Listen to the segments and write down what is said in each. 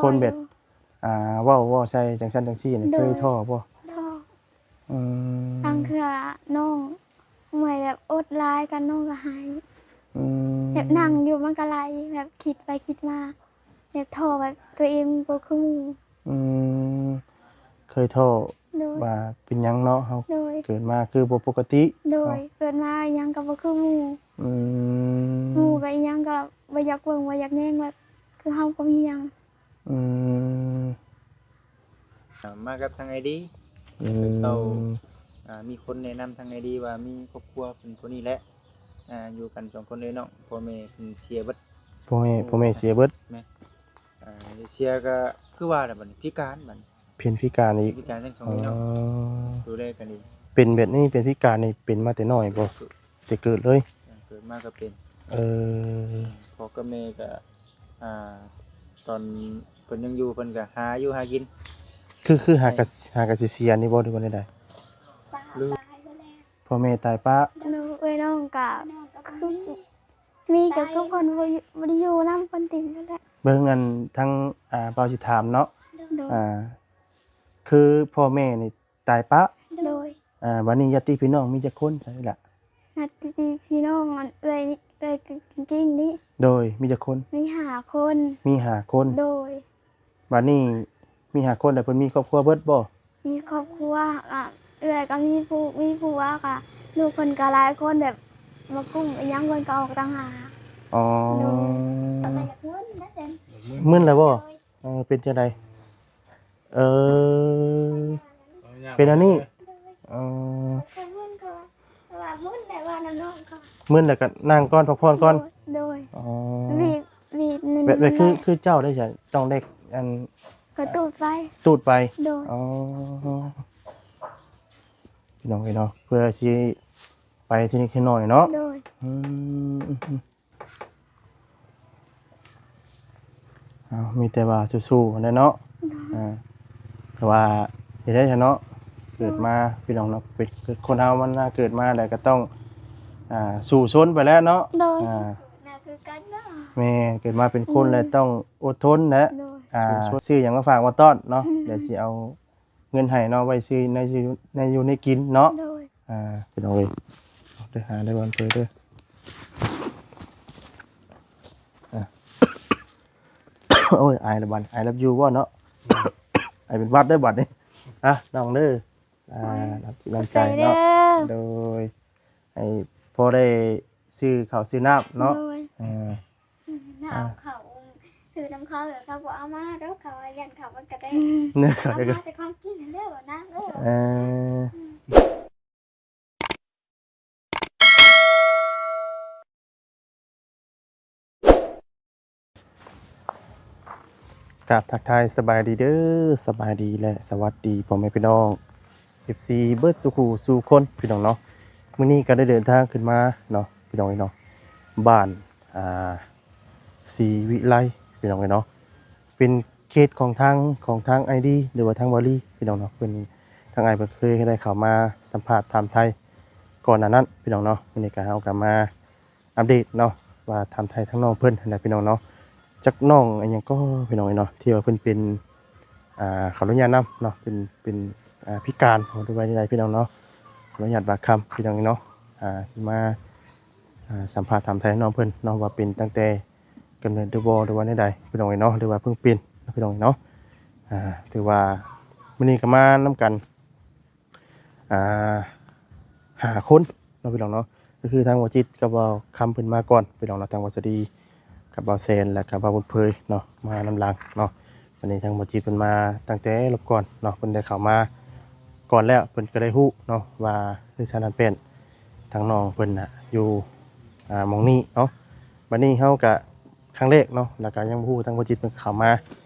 ຄົນແບບ ອ່າ ເວົ້າ ເວົ້າໃສ່ຈັ່ງຊັ້ນຈັ່ງຊີ້ນີ້ ໂດຍ ເຄີຍທໍ້ບໍ່? ທໍ້. ອືມ ບາງເທື່ອນ້ອງເມື່ອຍແບບອົດຫຼາຍກັນ ນ້ອງກໍໄຫ້. ອືມ ແບບນັ່ງຢູ່ມັນກໍໄຫຼ ແບບຄິດໄປຄິດມາ ແບບທໍ້ ແບບຕົວເອງບໍ່ຄືໝູ່. ອືມ ເຄີຍທໍ້ ໂດຍ ວ່າເປັນຫຍັງເນາະ ເຮົາ ໂດຍ ເກີດມາຄືບໍ່ປົກກະຕິ ໂດຍ ເນາະ ເກີດມາອີ່ຫຍັງກໍບໍ່ຄືໝູ່. ອືມ ໝູ່ກໍອີ່ຫຍັງກໍບໍ່ຢາກເບິ່ງ ບໍ່ຢາກແຍງ ແບບຄືເຮົາບໍ່ມີຫຍັງ. ອືມ ອ່າ ມາກັບທາງອ້າຍດີ ອືມ ເຂົາ ອ່າ ມີຄົນແນະນຳທາງອ້າຍດີວ່າມີຄອບຄົວເປັນຜູ້ນີ້ແຫຼະ ອ່າ ຢູ່ກັນສອງຄົນເລີຍເນາະ ພໍ່ແມ່ເພິ່ນເສຍເບິດ. ພໍ່ແມ່ ໂອ້ ພໍ່ແມ່ເສຍເບິດ. ແມ່ນ ອ່າ ເສຍກໍຄືວ່າແຫຼະ ບັດນີ້ພິການ ບັດນີ້ ເປັນພິການອີກ ພິການທັງສອງ ອໍ ພີ່ນ້ອງ ດູແລກັນເອງ. ເປັນແບບນີ້ ເປັນພິການນີ້ ເປັນມາແຕ່ນ້ອຍບໍ່? ແຕ່ເກີດເລີຍ ເກີດມາກໍເປັນ. ເອີ ພໍ່ກັບແມ່ກໍ ອ່າ ຕອນເພິ່ນຍັງຢູ່ ເພິ່ນກໍຫາຢູ່ຫາກິນ. ຄື ຄືຫາກະ ຫາກະຊິເສຍນີ້ບໍ່ ຫຼືວ່າແນວໃດ? ຫຼື ພໍ່ແມ່ຕາຍປະ. ໂດຍ ເອື້ອຍນ້ອງກໍຄືມີ ກໍຄືເພິ່ນບໍ່ ບໍ່ໄດ້ຢູ່ນຳ ເພິ່ນຖິ້ມນັ້ນແຫຼະ. ເບິ່ງ ອັນ ທາງ ອ່າ ບ່າວຊິຖາມເນາະ. ໂດຍ ອ່າ ຄືພໍ່ແມ່ນີ້ຕາຍປະ. ໂດຍ ອ່າ ບັດນີ້ຍາດຕິພີ່ນ້ອງມີຈັກຄົນຊະລະ? ຍາດຕິພີ່ນ້ອງ ອັນ ເອື້ອຍນີ້ ເອື້ອຍກິ້ງນີ້ ໂດຍ ມີຈັກຄົນ? ມີຫ້າຄົນ. ມີຫ້າຄົນ. ໂດຍ ບັດນີ້ມີຫ້າຄົນ ແລ້ວເພິ່ນມີຄອບຄົວເບິດບໍ່? ມີຄອບຄົວ ອ່າ ເອື້ອຍກໍມີຜູ້ ມີຜົວ ກໍລູກເພິ່ນກໍຫຼາຍຄົນ ແບບມາກຸ້ມອີ່ຫຍັງ ເພິ່ນກໍອອກຕ່າງຫາກ. ອໍ ໂດຍ ມຶນແລ້ວບໍ່? ໂດຍ ເອີ ເປັນຈັ່ງໃດ? ເອີ ເປັນອັນນີ້. ເອີ ມຶນແລ້ວກໍນັ່ງກ່ອນ ພັກຜ່ອນກ່ອນ. ໂດຍ ອໍ ແບບ ແບບຄື ຄືເຈົ້າໄດ້ ຕ້ອງໄດ້ ອັນ ກໍຕູດໄປ ຕູດໄປ. ໂດຍ ອໍ ພີ່ນ້ອງເອີຍເນາະ ເພື່ອຊິໄປທີນິດທີໜ້ອຍເນາະ. ໂດຍ ອືມ ເອົາ ມີແຕ່ວ່າສູ້ໆຫັ້ນແຫຼະເນາະ. ໂດຍ ອ່າ ແຕ່ວ່າເຮັດໄດ້ຊະເນາະ ເກີດມາ ໂດຍ ພີ່ນ້ອງເນາະ ເປັນ ເປັນຄົນເຮົາມັນເກີດມາແລ້ວກໍຕ້ອງ ອ່າ ສູ້ຊົນໄປແລ້ວເນາະ. ໂດຍ ອ່າ ໜ້າຄືກັນເນາະ ແມ່ນ ເກີດມາເປັນຄົນ ອືມ ແລ້ວຕ້ອງອົດທົນແຫຼະ. ໂດຍ ອ່າ ຊື້ຫຍັງມາຝາກມາຕ້ອນເນາະ. ອືມ ດຽວຊິເອົາ ເງິນໃຫ້ເນາະ ໄວ້ຊື້ແນວຢູ່ ແນວຢູ່ແນວກິນເນາະ. ໂດຍ ອ່າ ພີ່ນ້ອງເອີຍ ເດີ ຫາໄດ້ບ່ອນເປີດເດີ. ອ່າ ໂອ້ຍ ອາຍລະບັດ ອາຍລະຢູ່ບໍ່ເນາະ. ອາຍເປັນຫວັດເດີບັດນີ້. ອ່ະ ນ້ອງເດີ ອ່າ ນ້ຳຈິດນ້ຳໃຈເນາະ. ໂດຍ ໃຫ້ພໍໄດ້ຊື້ເຂົ້າຊື້ນ້ຳເນາະ. ໂດຍ ເອີ ອືມ ຖ້າເອົາເຂົ້າຊື້ນຳເຂົາ ແລ້ວເຂົາບໍ່ເອົາມາດອກ ເຂົາຢ້ານເຂົາມັນກະແດງ. ເອົາມາແຕ່ຂອງກິນເດີນາງເອີຍ. ເອີ ກາບທັກທາຍສະບາຍດີເດີ ສະບາຍດີ ແລະ ສະຫວັດດີພໍ່ແມ່ພີ່ນ້ອງ ເອັຟຊີ ເບິດສູ່ຄູ່ສູ່ຄົນ ພີ່ນ້ອງເນາະ. ມື້ນີ້ກໍໄດ້ເດີນທາງຂຶ້ນມາເນາະ ພີ່ນ້ອງເອີຍເນາະ ບ້ານ ອ່າ ສີວິໄລ ພີ່ນ້ອງເອີຍເນາະ ເປັນເຂດຂອງທາງ ຂອງທາງອ້າຍດີ ຫຼືວ່າທາງບ່າວລີ ພີ່ນ້ອງເນາະ. ເພິ່ນ ທາງອ້າຍເພິ່ນເຄີຍໄດ້ເຂົ້າມາສຳພາດຖາມໄຖ່ກ່ອນໜ້ານັ້ນ ພີ່ນ້ອງເນາະ. ມື້ນີ້ກໍເຮົາກໍມາ ອັບເດດເນາະ ວ່າຖາມໄຖ່ທາງນ້ອງເພິ່ນຫັ້ນນະ ພີ່ນ້ອງເນາະ. ຈັກນ້ອງອີ່ຫຍັງກໍ ພີ່ນ້ອງເອີຍເນາະ ທີ່ວ່າເພິ່ນເປັນ ອ່າ ຂໍອະນຸຍາດນຳເນາະ ເປັນ ເປັນ ອ່າ ພິການ ຫຼືວ່າຈັ່ງໃດ ພີ່ນ້ອງເນາະ. ຂໍອະນຸຍາດບາດຄຳ ພີ່ນ້ອງເນາະ ອ່າ ຊິມາ ອ່າ ສຳພາດຖາມໄຖ່ນ້ອງເພິ່ນເນາະ ວ່າເປັນຕັ້ງແຕ່ກຳເນີດຫຼືບໍ່ ຫຼືວ່າແນວໃດ ພີ່ນ້ອງເນາະ ຫຼືວ່າເພິ່ງເປັນ ພີ່ນ້ອງເນາະ. ອ່າ ຖືວ່າມື້ນີ້ກໍມານຳກັນ ອ່າ ຫ້າຄົນເນາະ ພີ່ນ້ອງເນາະ. ກໍຄືທາງບ່າວຈິດກັບບ່າວຄຳເພິ່ນມາກ່ອນ ພີ່ນ້ອງເນາະ ທາງບ່າວສະດີກັບບ່າວແຊນ ແລະ ກັບບ່າວບຸນເຜີຍເນາະ ມານຳຫຼັງເນາະ. ວັນນີ້ທາງບ່າວຈິດເພິ່ນມາຕັ້ງແຕ່ລອບກ່ອນເນາະ ເພິ່ນໄດ້ເຂົ້າມາກ່ອນແລ້ວ ເພິ່ນກໍໄດ້ຮູ້ເນາະວ່າເຮືອນຊານນານແປ້ນ ທາງນ້ອງເພິ່ນນະຢູ່ ອ່າ ໝ່ອງນີ້ເນາະ. ບັດນີ້ເຮົາກະຄັ້ງແລກເນາະ ແລ້ວກະຍັງບໍ່ຮູ້ ທາງບ່າວຈິດເພິ່ນເຂົ້າມາ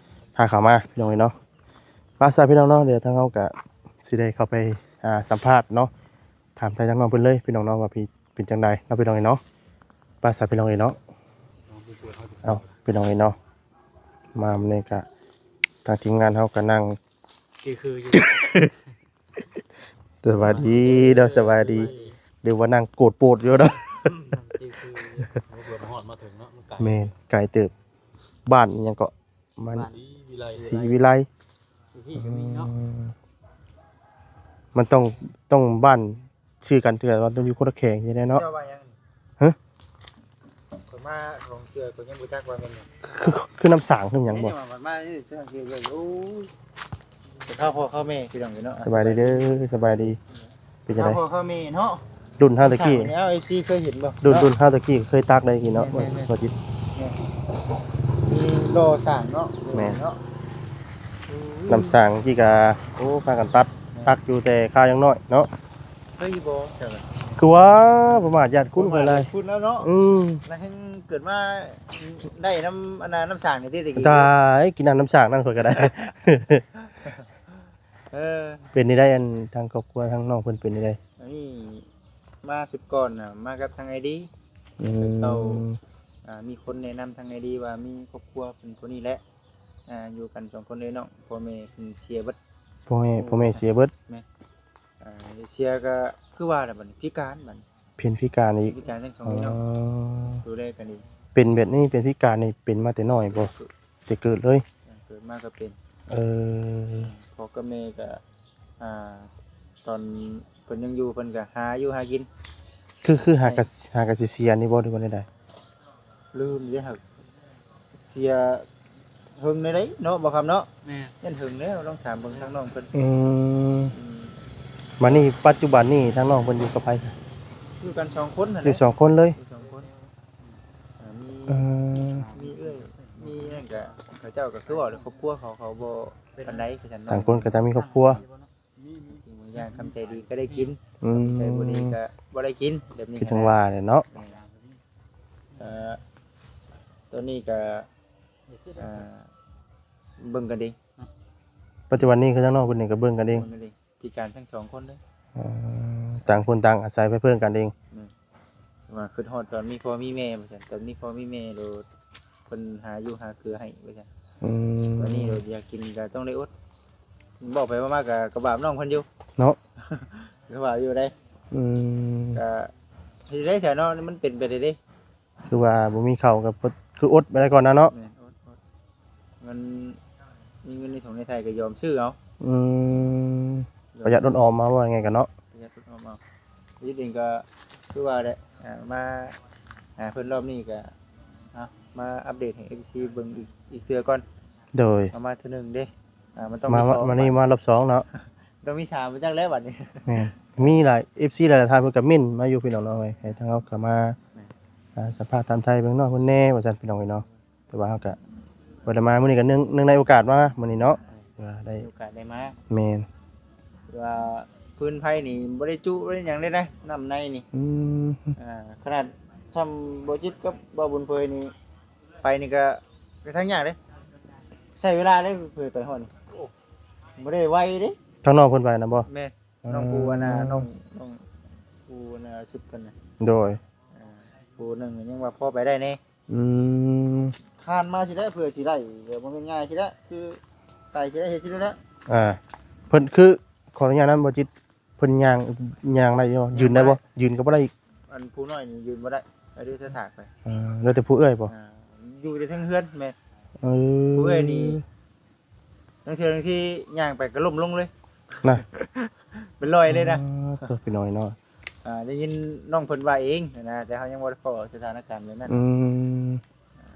ພາເຂົ້າມາ ພີ່ນ້ອງເອີຍເນາະ. ໄປຊະ ພີ່ນ້ອງເນາະ ດຽວທາງເຮົາກະຊິໄດ້ເຂົ້າໄປ ອ່າ ສຳພາດເນາະ ຖາມໄຖ່ທາງນ້ອງເພິ່ນເລີຍ ພີ່ນ້ອງເນາະ ວ່າເປັນຈັ່ງໃດເນາະ ພີ່ນ້ອງເອີຍເນາະ. ໄປຊະ ພີ່ນ້ອງເອີຍເນາະ. ເອົາ ພີ່ນ້ອງເອີຍເນາະ ມາມື້ນີ້ກະທາງທີມງານເຮົາກະນັ່ງ ຄືໆຢູ່. ສະບາຍດີເນາະ ສະບາຍດີ. ສະບາຍດີ. ຫຼືວ່ານັ່ງໂກດໂປດຢູ່ເນາະ. ອືມ ນັ່ງຄືໆຢູ່. ໂອ້ ເພື່ອມາຮອດມາເຖິງເນາະ ມັນໄກ ແມ່ນ ໄກເຕີບ. ບ້ານອີ່ຫຍັງເກາະ? ບ້ານ ບ້ານ ສີວິໄລ ຢູ່ພີ້ກໍມີເນາະ ອືມ ມັນຕ້ອງ ຕ້ອງບ້ານຊື່ກັນ ແຕ່ວ່າຕ້ອງຢູ່ຄົນລະແຂວງຊີ້ແຫຼະເນາະ ເຈົ້າວ່າຫຍັງ ຮະ ຂ້ອຍມາສອງເທື່ອ ຂ້ອຍຍັງບໍ່ຈັກວ່າແມ່ນຫຍັງ ຄື ຄືນ້ຳສາງຄືຫຍັງບໍ່ ນີ້ວ່າມັນມານີ້ເທື່ອ ໂອ້ຍ ເຂົ້າພໍ່ເຂົ້າແມ່ ພີ່ນ້ອງເອີຍເນາະ ສະບາຍດີເດີ ສະບາຍດີ. ເປັນຈັ່ງໃດ ພໍ່ ພໍ່ແມ່ເນາະ ລຸ້ນເຮົາແຕ່ກີ້ ເອັຟຊີເຄີຍເຫັນບໍ່ ລຸ້ນ ລຸ້ນເຮົາແຕ່ກີ້ເຄີຍຕັກໄດ້ກີ້ເນາະ ແມ່ນໆໆ ບໍ່ຈິດ ແມ່ນ ມີລໍສ້າງເນາະ ແມ່ນ ເນາະ ອືມ ນ້ຳສ້າງກີ້ກະ ໂອ້ ພາກັນຕັກ ແມ່ນ ຕັກຢູ່ແຕ່ຄາວຍັງນ້ອຍເນາະ ເຄີຍຢູ່ບໍ່ ຄືວ່າປະໝາດຢ້ານຄຸນ ປະໝາດ ຫຼາຍ ຢ້ານຄຸນແລ້ວເນາະ ອືມ ນັ້ນແຮ່ງເກີດມາໄດ້ນ້ຳ ອັນນັ້ນ ນ້ຳສ້າງນີ້ຕິ ແຕ່ກີ້ ຕາຍ ກິນນ້ຳ ນ້ຳສ້າງນັ້ນຂ້ອຍກະໄດ້ ເອີ ເປັນແນວໃດ ອັນ ທາງຄອບຄົວທາງນ້ອງເພິ່ນເປັນແນວໃດ ອັນນີ້ມາຊຸດກ່ອນນະ ມາກັບທາງອ້າຍດີ ອືມ ເຂົາ ອ່າ ມີຄົນແນະນຳທາງອ້າຍດີວ່າມີຄອບຄົວເປັນຜູ້ນີ້ແຫຼະ ອ່າ ຢູ່ກັນສອງຄົນເລີຍເນາະ ພໍ່ແມ່ເພິ່ນເສຍເບິດ ພໍ່ແມ່ ໂອ້ ພໍ່ແມ່ເສຍເບິດ ແມ່ນ ອ່າ ເສຍກໍຄືວ່າແຫຼະ ບັດນີ້ພິການ ບັດນີ້ ເປັນພິການອີກ ພິການທັງສອງ ອໍ ພີ່ນ້ອງ ດູແລກັນເອງ ເປັນແບບນີ້ ເປັນພິການນີ້ເປັນມາແຕ່ນ້ອຍບໍ່ ແຕ່ເກີດເລີຍ ເກີດມາກໍເປັນ ເອີ ພໍ່ກັບແມ່ກໍ ອ່າ ຕອນເພິ່ນຍັງຢູ່ເພິ່ນກໍຫາຢູ່ຫາກິນ ຄື ຄືຫາກະ ຫາກະຊິເສຍນີ້ບໍ່ ຫຼືວ່າແນວໃດ ລືມເດ້ ຫາກເສຍເຖິງແນວໃດເນາະ ບໍ່ຄຳເນາະ ແມ່ນ ຍັງເຖິງແລ້ວ ລອງຖາມເບິ່ງທາງນ້ອງເພິ່ນ ອືມ ອືມ ບັດນີ້ປັດຈຸບັນນີ້ທາງນ້ອງເພິ່ນຢູ່ກັບໃຜ ຢູ່ກັນສອງຄົນຫັ້ນແຫຼະ ຢູ່ສອງຄົນເລີຍ ຢູ່ສອງຄົນ ອ່າ ມີ ເອີ ມີເອື້ອຍ ມີຫຍັງກະ ເຂົາເຈົ້າກໍຄືເວົ້າແຫຼະ ຄອບຄົວເຂົາ ເຂົາບໍ່ປານໃດ ຄືກັນເນາະ ຕ່າງຄົນກໍຕ່າງມີຄອບຄົວ ສິ່ງບາງຢ່າງຄຳໃຈດີກໍໄດ້ກິນ ອືມ ຄຳໃຈບໍ່ດີກໍບໍ່ໄດ້ກິນ ແບບນີ້ ຄືຈັ່ງວ່າແຫຼະເນາະ ແມ່ນ ເອີ ຕອນນີ້ກໍ ອ່າ ເບິ່ງກັນເອງ ປັດຈຸບັນນີ້ຄືທາງນ້ອງເພິ່ນນີ້ກໍເບິ່ງກັນເອງ ເບິ່ງກັນເອງ ພິການທັງສອງຄົນເລີຍ ເອີ ຕ່າງຄົນຕ່າງອາໄສໄປເພິ່ງກັນເອງ ແມ່ນ ວ່າຄິດຮອດຕອນມີພໍ່ມີແມ່ວ່າຊັ້ນ ຕອນມີພໍ່ມີແມ່ໂລດ ເພິ່ນຫາຢູ່ຫາເກືອໃຫ້ວ່າຊັ້ນ ອືມ ຕອນນີ້ໂລດຢາກກິນກໍຕ້ອງໄດ້ອົດ ເວົ້າໄປເວົ້າມາກໍ ກໍບາບນ້ອງເພິ່ນຢູ່ເນາະ ກໍວ່າຢູ່ໃດ ອືມ ກໍເຮັດໄດ້ຊະເນາະ ມັນເປັນໄປໄດ້ເດ້ ຄືວ່າບໍ່ມີເຂົ້າກໍ ຄືອົດໄປໄດ້ກ່ອນນະເນາະ ແມ່ນ ອົດ ອົດ ເງິນ ມີເງິນໃນຖົງໃນໄຖກໍຍອມຊື້ເອົາ ອືມ ປະຢັດອົດອອມເອົາ ວ່າງ່າຍກັນເນາະ ປະຢັດອົດອອມເອົາ ວິດເອງກໍຄືວ່າແຫຼະ ອ່າ ມາຫາເພິ່ນລອບນີ້ກໍ ເອົາ ມາອັບເດດໃຫ້ເອັຟຊີເບິ່ງອີກ ອີກເທື່ອກ່ອນ ໂດຍ ເອົາມາເທື່ອໜຶ່ງເດ້ ອ່າ ມັນຕ້ອງ ມາ ມີສອງ ມານີ້ ບາດ ມາລອບສອງເນາະ ຕ້ອງມີສາມ ບໍ່ຈັກແລ້ວບາດນີ້ ແມ່ນ ມີຫຼາຍ ເອັຟຊີຫຼາຍໆທ່ານເພິ່ນກໍເມັ້ນມາຢູ່ ພີ່ນ້ອງເອີຍ ໃຫ້ທາງເຮົາເຂົ້າມາ ແມ່ນ ອ່າ ສຳພາດຖາມໄຖ່ເບິ່ງນ້ອງເພິ່ນແດ່ວ່າຊັ້ນ ພີ່ນ້ອງເອີຍເນາະ ແຕ່ວ່າເຮົາກໍບໍ່ໄດ້ມາມື້ນີ້ ກໍເນື່ອງ ເນື່ອງໃນໂອກາດມາມື້ນີ້ເນາະ ແມ່ນ ວ່າໄດ້ ມີໂອກາດໄດ້ມາ ແມ່ນ ວ່າຟືນໄຟນີ້ບໍ່ໄດ້ຈຸບໍ່ໄດ້ຫຍັງເລີຍນະ ນ້ຳໃນນີ້ ອືມ ອ່າ ຂະໜາດຊ່ຳບໍ່ຈິດກັບບໍ່ບຸນເຜີຍນີ້ ໄປນີ້ກໍ ກໍທາງຍາກເດ້ ໃຊ້ເວລາເດ້ເຜີຍໄປຮອດນີ້ ໂອ້ ບໍ່ໄດ້ໄວເດ້ ທາງນ້ອງເພິ່ນໄປນະບໍ່ ແມ່ນ ນ້ອງຜູ້ອັນນ່າ ອືມ ນ້ອງ ນ້ອງຜູ້ອັນນ່າຊຸດເພິ່ນນະ ໂດຍ ອ່າ ຜູ້ໜຶ່ງຍັງວ່າພໍໄປໄດ້ແດ່ ອືມ ຄານມາຊິໄດ້ ເພື່ອຊິໄດ້ ກໍບໍ່ແມ່ນງ່າຍຊິໄດ້ ຄືໄກຊິໄດ້ ເຮັດຊິໄດ້ແລ້ວ ອ່າ ເພິ່ນຄື ຂໍອະນຸຍາດນຳ ບໍ່ຈິດ ເພິ່ນຍ່າງ ຍ່າງໄດ້ຢູ່ບໍ່? ຢືນໄດ້ບໍ່? ຢືນກໍບໍ່ໄດ້ອີກ ອັນຜູ້ນ້ອຍນີ້ຢືນບໍ່ໄດ້ ໄປເດີ ຖາກໄປ ອ່າ ແລ້ວແຕ່ຜູ້ເອື້ອຍບໍ່? ອ່າ ຢູ່ແຕ່ເທິງເຮືອນ ແມ່ນ ເອີ ຜູ້ເອື້ອຍນີ້ ລາງເທື່ອ ລາງທີຍ່າງໄປກໍລົ້ມລົງເລີຍ ນະ ເປັນລອຍເລີຍນະ ອ່າ ໂທ້ ພີ່ນ້ອງເນາະ ອ່າ ໄດ້ຍິນນ້ອງເພິ່ນວ່າເອງນະ ແຕ່ເຮົາຍັງບໍ່ໄດ້ພໍ້ສະຖານະການແບບນັ້ນ ອືມ ອ່າ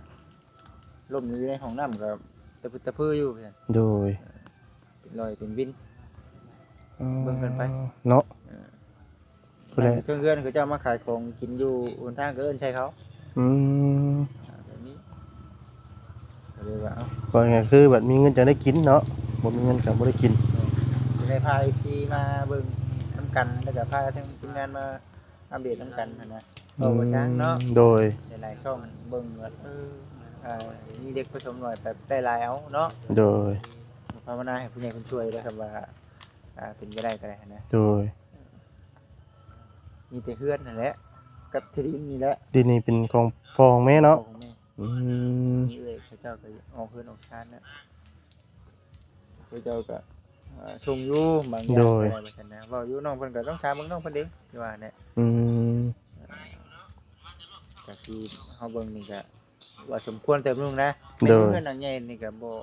ລົ້ມຢູ່ໃນຫ້ອງນ້ຳກໍຕະພຶດຕະພືຢູ່ ໂດຍ ເປັນລອຍເປັນວິນ ເບິ່ງກັນໄປເນາະ ເອີ ຜູ້ໃດ ເຄື່ອງເຮືອນເຂົາເຈົ້າມາຂາຍຂອງກິນຢູ່ຫົນທາງກໍເອີ້ນໃສ່ເຂົາ ອືມ ອ່າ ແບບນີ້ ກໍເລີຍວ່າ ເອົາ ເວົ້າງ່າຍໆຄືແບບມີເງິນຈັ່ງໄດ້ກິນເນາະ ບໍ່ມີເງິນກໍບໍ່ໄດ້ກິນ ເອີ ກໍເລີຍພາເອັຟຊີມາເບິ່ງນຳກັນ ແລ້ວກໍພາທາງທີມງານມາອັບເດດນຳກັນຫັ້ນນະ ອືມ ເວົ້າບໍ່ຊ່າງເນາະ ໂດຍ ຫຼາຍໆຊ່ອງເບິ່ງວ່າ ເອີ ອ່າ ມີເດັກປະຖົມນ້ອຍແບບໄດ້ຫຼາຍເອົາເນາະ ໂດຍ ພາວະນາໃຫ້ຜູ້ໃຫຍ່ເພິ່ນຊ່ວຍເດີ ຄັນວ່າ ອ່າ ເປັນໄປໄດ້ກໍໄດ້ຫັ້ນນະ ໂດຍ ມີແຕ່ເຮືອນຫັ້ນແຫຼະ ກັບທີ່ດິນນີ້ແຫຼະ ດິນນີ້ເປັນຂອງພໍ່ຂອງແມ່ເນາະ ຂອງແມ່ ອືມ ມີເອື້ອຍເຂົາເຈົ້າກໍອອກເຮືອນອອກຊານແລ້ວ ເຂົາເຈົ້າກໍ ເອີ ສົ່ງຢູ່ບາງຢ່າງ ໂດຍ ກໍໄດ້ວ່າຊັ້ນນະ ເວົ້າຢູ່ ນ້ອງເພິ່ນກໍຕ້ອງຖາມເບິ່ງນ້ອງເພິ່ນເດ້ ທີ່ວ່າແຫຼະ ອືມ ຈາກທີ່ເຮົາເບິ່ງນີ້ກໍ ວ່າສົມຄວນເຕີມໜຶ່ງນະ ໂດຍ ເຮືອນຫຼັງໃຫຍ່ນີ້ກໍບໍ່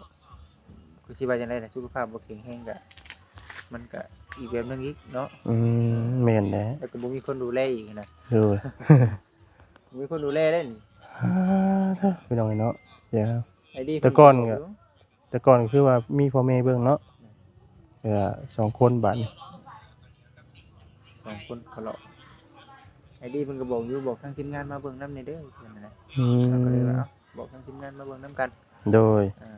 ຊິວ່າຈັ່ງໃດນະ ສຸຂະພາບບໍ່ແຂງແຮງກະ ມັນກະອີກແບບໜຶ່ງອີກເນາະ. ອືມ ແມ່ນແຫຼະ ແລ້ວກໍບໍ່ມີຄົນດູແລອີກນະ. ໂດຍ ບໍ່ມີຄົນດູແລເດ້ນີ້. ອາ ເດີ ພີ່ນ້ອງເອີຍເນາະ ດຽວ ໄອ້ດີ ແຕ່ກ່ອນກໍ ເພິ່ນບອກຢູ່ ແຕ່ກ່ອນກໍຄືວ່າມີພໍ່ແມ່ເບິ່ງເນາະ ແມ່ນ ເອີ ສອງຄົນບາດນີ້ ສອງຄົນກໍເລາະ. ໄອ້ດີເພິ່ນກໍບອກຢູ່ ບອກທາງທີມງານມາເບິ່ງນຳແດ່ເດີ ວ່າຊັ້ນນະ. ອືມ ເຮົາກໍເລີຍວ່າ ເອົ້າ ບອກທາງທີມງານມາເບິ່ງນຳກັນ. ໂດຍ ເອີ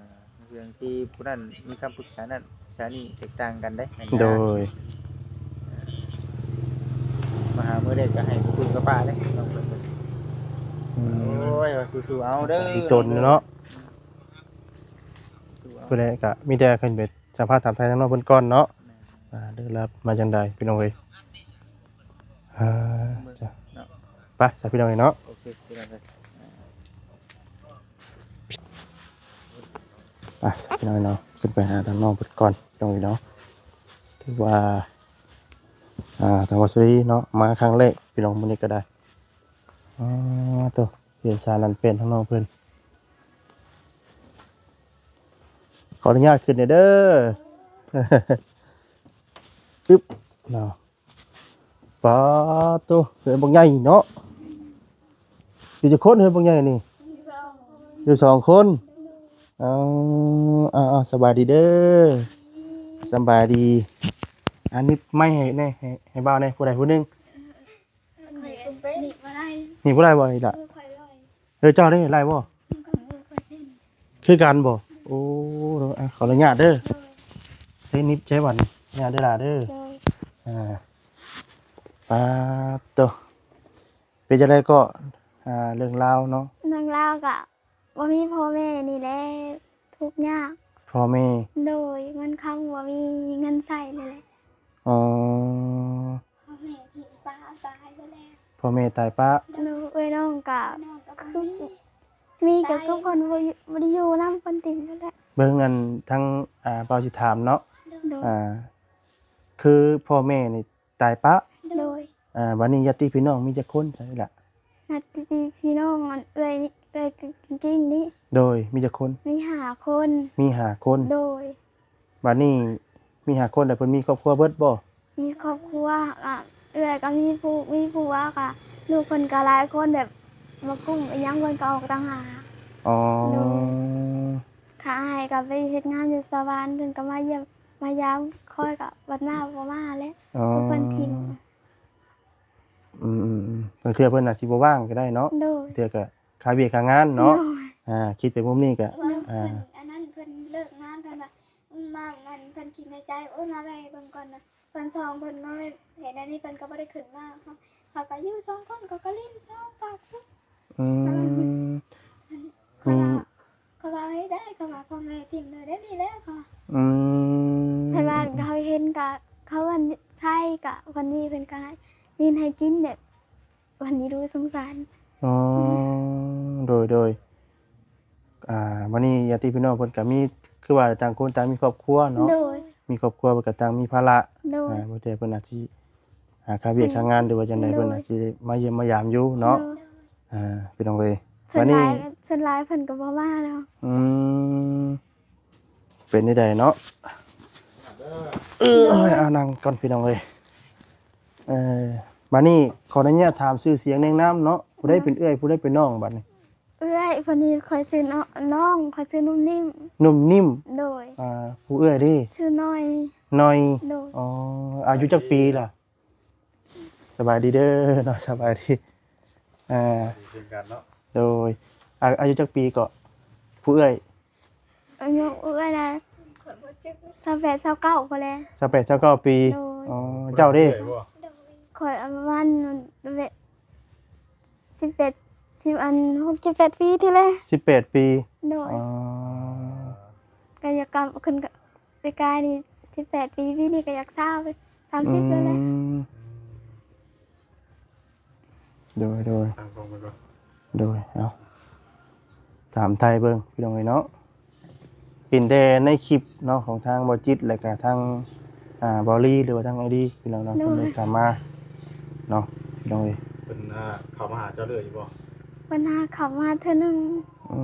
ເລື່ອງທີ່ຜູ້ນັ້ນມີຄຳປຶກສານັ້ນປຶກສານີ້ແຕກຕ່າງກັນເດ້. ໂດຍ ມາຫາມື້ໃດກໍໃຫ້ຜູ້ປຶກສາເດ້ນ້ອງເພິ່ນ. ອືມ ໂອ້ຍ ສູ້ໆ ເອົາເດີ ອີ່ຕົນເນາະ. ຜູ້ໃດກໍມີແຕ່ຂຶ້ນໄປສຳພາດຖາມໄຖ່ທາງນ້ອງເພິ່ນກ່ອນເນາະ. ແມ່ນ ອ່າ ເລື່ອງລາວມາຈັ່ງໃດພີ່ນ້ອງເອີຍ. ອ່າ ເບິ່ງ ຈ້ະ ເນາະ ໄປຊະພີ່ນ້ອງເອີຍເນາະ. ໂອເຄ ພີ່ນ້ອງເອີຍ ອ່າ ໄປຊະພີ່ນ້ອງເອີຍເນາະ ຂຶ້ນໄປຫາທາງນ້ອງເພິ່ນກ່ອນພີ່ນ້ອງເອີຍເນາະ. ຖືວ່າ ອ່າ ທາງວາສະລີເນາະ ມາຄັ້ງແລກພີ່ນ້ອງ ມື້ນີ້ກໍໄດ້. ອໍ ໂຕ ເຮືອນຊານຫຼັງແປນທາງນ້ອງເພິ່ນ. ຂໍອະນຸຍາດຂຶ້ນແດ່ເດີ ອຶບ ເນາະ. ປາໂຕ ເຮືອນບັກໃຫຍ່ເນາະ. ຢູ່ຈັກຄົນເຮືອນບັກໃຫຍ່ນີ້? ຢູ່ສອງຄົນ. ເອົາ ເອົາ ເອົາ ສະບາຍດີເດີ ສະບາຍດີ. ອັນນີ້ໄມ້ໃຫ້ແດ່ ໃຫ້ ໃຫ້ບ່າວແດ່ ຜູ້ໃດຜູ້ໜຶ່ງ. ໜີບບໍ່ໄດ້ ໜີບບໍ່ໄດ້ບໍ່ອີ່ຫຼະ? ເອີ ເຈົ້າເດ້ ໄດ້ບໍ່? ຄືກັນບໍ່? ໂອ້ ອ່ະ ຂໍອະນຸຍາດເດີ. ເດ້ ນິບໃຊ້ບັດນີ້ ອະນຸຍາດເດີຫຼາເດີ. ອ່າ ປາໂຕ ເປັນຈັ່ງໃດກໍ ອ່າ ເລື່ອງລາວເນາະ? ເລື່ອງລາວກະ ບໍ່ມີພໍ່ແມ່ນີ້ແຫຼະ ທຸກຍາກ. ພໍ່ແມ່? ໂດຍ ເງິນຄຳບໍ່ມີ ເງິນໃຊ້ນີ້ແຫຼະ. ອໍ ພໍ່ແມ່ຖິ້ມປະຕາຍໄປແລ້ວ. ພໍ່ແມ່ຕາຍປະ. ໂດຍ ເອື້ອຍນ້ອງກະ ເອື້ອຍນ້ອງກະບໍ່ມີ ມີກະຄືເພິ່ນບໍ່ ບໍ່ໄດ້ຢູ່ນຳ ເພິ່ນຖິ້ມໄປແລ້ວ. ເບິ່ງອັນທາງ ອ່າ ບ່າວຊິຖາມເນາະ. ໂດຍ ອ່າ ຄືພໍ່ແມ່ນີ້ ຕາຍປະ. ໂດຍ ອ່າ ບາດນີ້ຍາດຕິພີ່ນ້ອງມີຈັກຄົນຊະລະ? ຍາດຕິພີ່ນ້ອງ ອັນເອື້ອຍນີ້ ເອື້ອຍກິ້ງນີ້. ໂດຍ ມີຈັກຄົນ? ມີຫ້າຄົນ. ມີຫ້າຄົນ. ໂດຍ ບາດນີ້ມີຫ້າຄົນ ແລ້ວເພິ່ນມີຄອບຄົວເບິດບໍ່? ມີຄອບຄົວ ອ່າ ເອື້ອຍກໍມີຜູ້ ມີຜົວ ກະລູກເພິ່ນກໍຫຼາຍຄົນ ແບບມາກຸ້ມອີ່ຫຍັງ ເພິ່ນກໍອອກຕ່າງຫາກ. ອໍ ໂດຍ ຂ້າອ້າຍກໍໄປເຮັດງານຢູ່ສະຫວັນ ເພິ່ນກໍມາຢ້ຽມ ມາຢາມຂ້ອຍກະບັດມາບໍ່ມາແຫຼະ. ອໍ ຄືເພິ່ນຖິ້ມ. ອືມໆໆ ບາງເທື່ອເພິ່ນອາດຊິບໍ່ວ່າງກໍໄດ້ເນາະ. ໂດຍ ບາງເທື່ອກະຄາວຽກຄາງານເນາະ. ໂດຍ ອ່າ ຄິດໄປມຸມນີ້ກະ ໂດຍ ອ່າ ເພິ່ນອັນນັ້ນ ເພິ່ນເລີກງານ ເພິ່ນວ່າ ອືມ ມາ ອັນ ເພິ່ນຄິດໃນໃຈ ໂອ້ຍ ມາແວ່ເບິ່ງກ່ອນນະ. ເພິ່ນສອງ ເພິ່ນນ້ອຍ ເຫັນອັນນີ້ເພິ່ນກໍບໍ່ໄດ້ຂຶ້ນມາ. ເຂົາ ເຂົາກໍຢູ່ສອງຄົນ ເຂົາກໍຫຼິ້ນສອງປາກສຸດ. ອືມ ເຂົາວ່າ ອືມ ເຂົາວ່າ ເຮັດໄດ້ ເຂົາວ່າ ພໍ່ແມ່ຖິ້ມເລີຍໄດ້ນີ້ແຫຼະ ເຂົາວ່າ. ອືມ ໃນບ້ານເຂົາເຫັນກະ ເຂົາອັນໃຊ້ກະ ວັນນີ້ເພິ່ນກະຍື່ນໃຫ້ກິນແບບ ວັນນີ້ດູສົງສານ. ອໍ ໂດຍໆ ອ່າ ວັນນີ້ຍາດຕິພີ່ນ້ອງເພິ່ນກະມີ ຄືວ່າຕ່າງຄົນຕ່າງມີຄອບຄົວເນາະ. ໂດຍ ມີຄອບຄົວເພິ່ນກະຕ່າງມີພາລະ. ໂດຍ ອ່າ ບໍ່ແຕ່ເພິ່ນອາດຊິຫາຄາວຽກ ອືມ ຄາງານ ຫຼືວ່າຈັ່ງໃດ ໂດຍ ເພິ່ນອາດຊິມາຢ້ຽມມາຢາມຢູ່ເນາະ. ໂດຍ ອ່າ ພີ່ນ້ອງເອີຍ ສ່ວນຫຼາຍ ວັນນີ້ ສ່ວນຫຼາຍເພິ່ນກໍບໍ່ມາແລ້ວ. ອືມ ເປັນຈັ່ງໃດເນາະ? ເອີ ເອົານັ່ງກ່ອນພີ່ນ້ອງເອີຍ. ເອີ ບາດນີ້ຂໍອະນຸຍາດຖາມຊື່ສຽງນຽງນາມເນາະ. ຜູ້ໃດເປັນເອື້ອຍ ຜູ້ໃດເປັນນ້ອງບາດນີ້? ເອື້ອຍ ຜູ້ນີ້ຂ້ອຍຊື່ນ້ອງ ຂ້ອຍຊື່ນຸ່ມນິ້ມ. ນຸ່ມນິ້ມ. ໂດຍ ອ່າ ຜູ້ເອື້ອຍເດ້? ຊື່ໜ້ອຍ. ໜ້ອຍ. ໂດຍ ອໍ ອາຍຸຈັກປີລະ? ສະບາຍດີເດີເນາະ ສະບາຍດີ. ອ່າ ເຊັ່ນກັນເນາະ. ໂດຍ ອາ ອາຍຸຈັກປີເກາະ ຜູ້ເອື້ອຍ? ອາຍຸເອື້ອຍນະ ຊາວແປດ ຊາວເກົ້າພຸ້ນແຫຼະ. ຊາວແປດ ຊາວເກົ້າປີ. ໂດຍ ອໍ ເຈົ້າເດ້? ຂ້ອຍປະມານ ສິບແປດ ສິບ ອັນ ຫົກ ສິບແປດປີນີ້ແຫຼະ. ສິບແປດປີ. ໂດຍ ອໍ ກໍຢາກກັບຂຶ້ນ ປີກາຍນີ້ສິບແປດປີ ປີນີ້ກໍຢາກຊາວ ສາມສິບແລ້ວແຫຼະ. ອືມ ໂດຍໆ ຕັ້ງກ້ອງໄວ້ກ່ອນ. ໂດຍ ເອົາ ຖາມໄຖ່ເບິ່ງພີ່ນ້ອງເອີຍເນາະ. ເຫັນແຕ່ໃນຄລິບເນາະ ຂອງທາງບໍ່ຈິດ ແລ້ວກະທາງ ອ່າ ບໍ່ລີ ຫຼືວ່າທາງໄອດີພີ່ນ້ອງເນາະ. ໂດຍ ເພິ່ນໄດ້ຖາມມາເນາະ ພີ່ນ້ອງເອີຍ. ເພິ່ນ ອ່າ ເຂົ້າມາຫາເຈົ້າເລື້ອຍຢູ່ບໍ່? ເພິ່ນຫາເຂົ້າມາເທື່ອໜຶ່ງ. ອື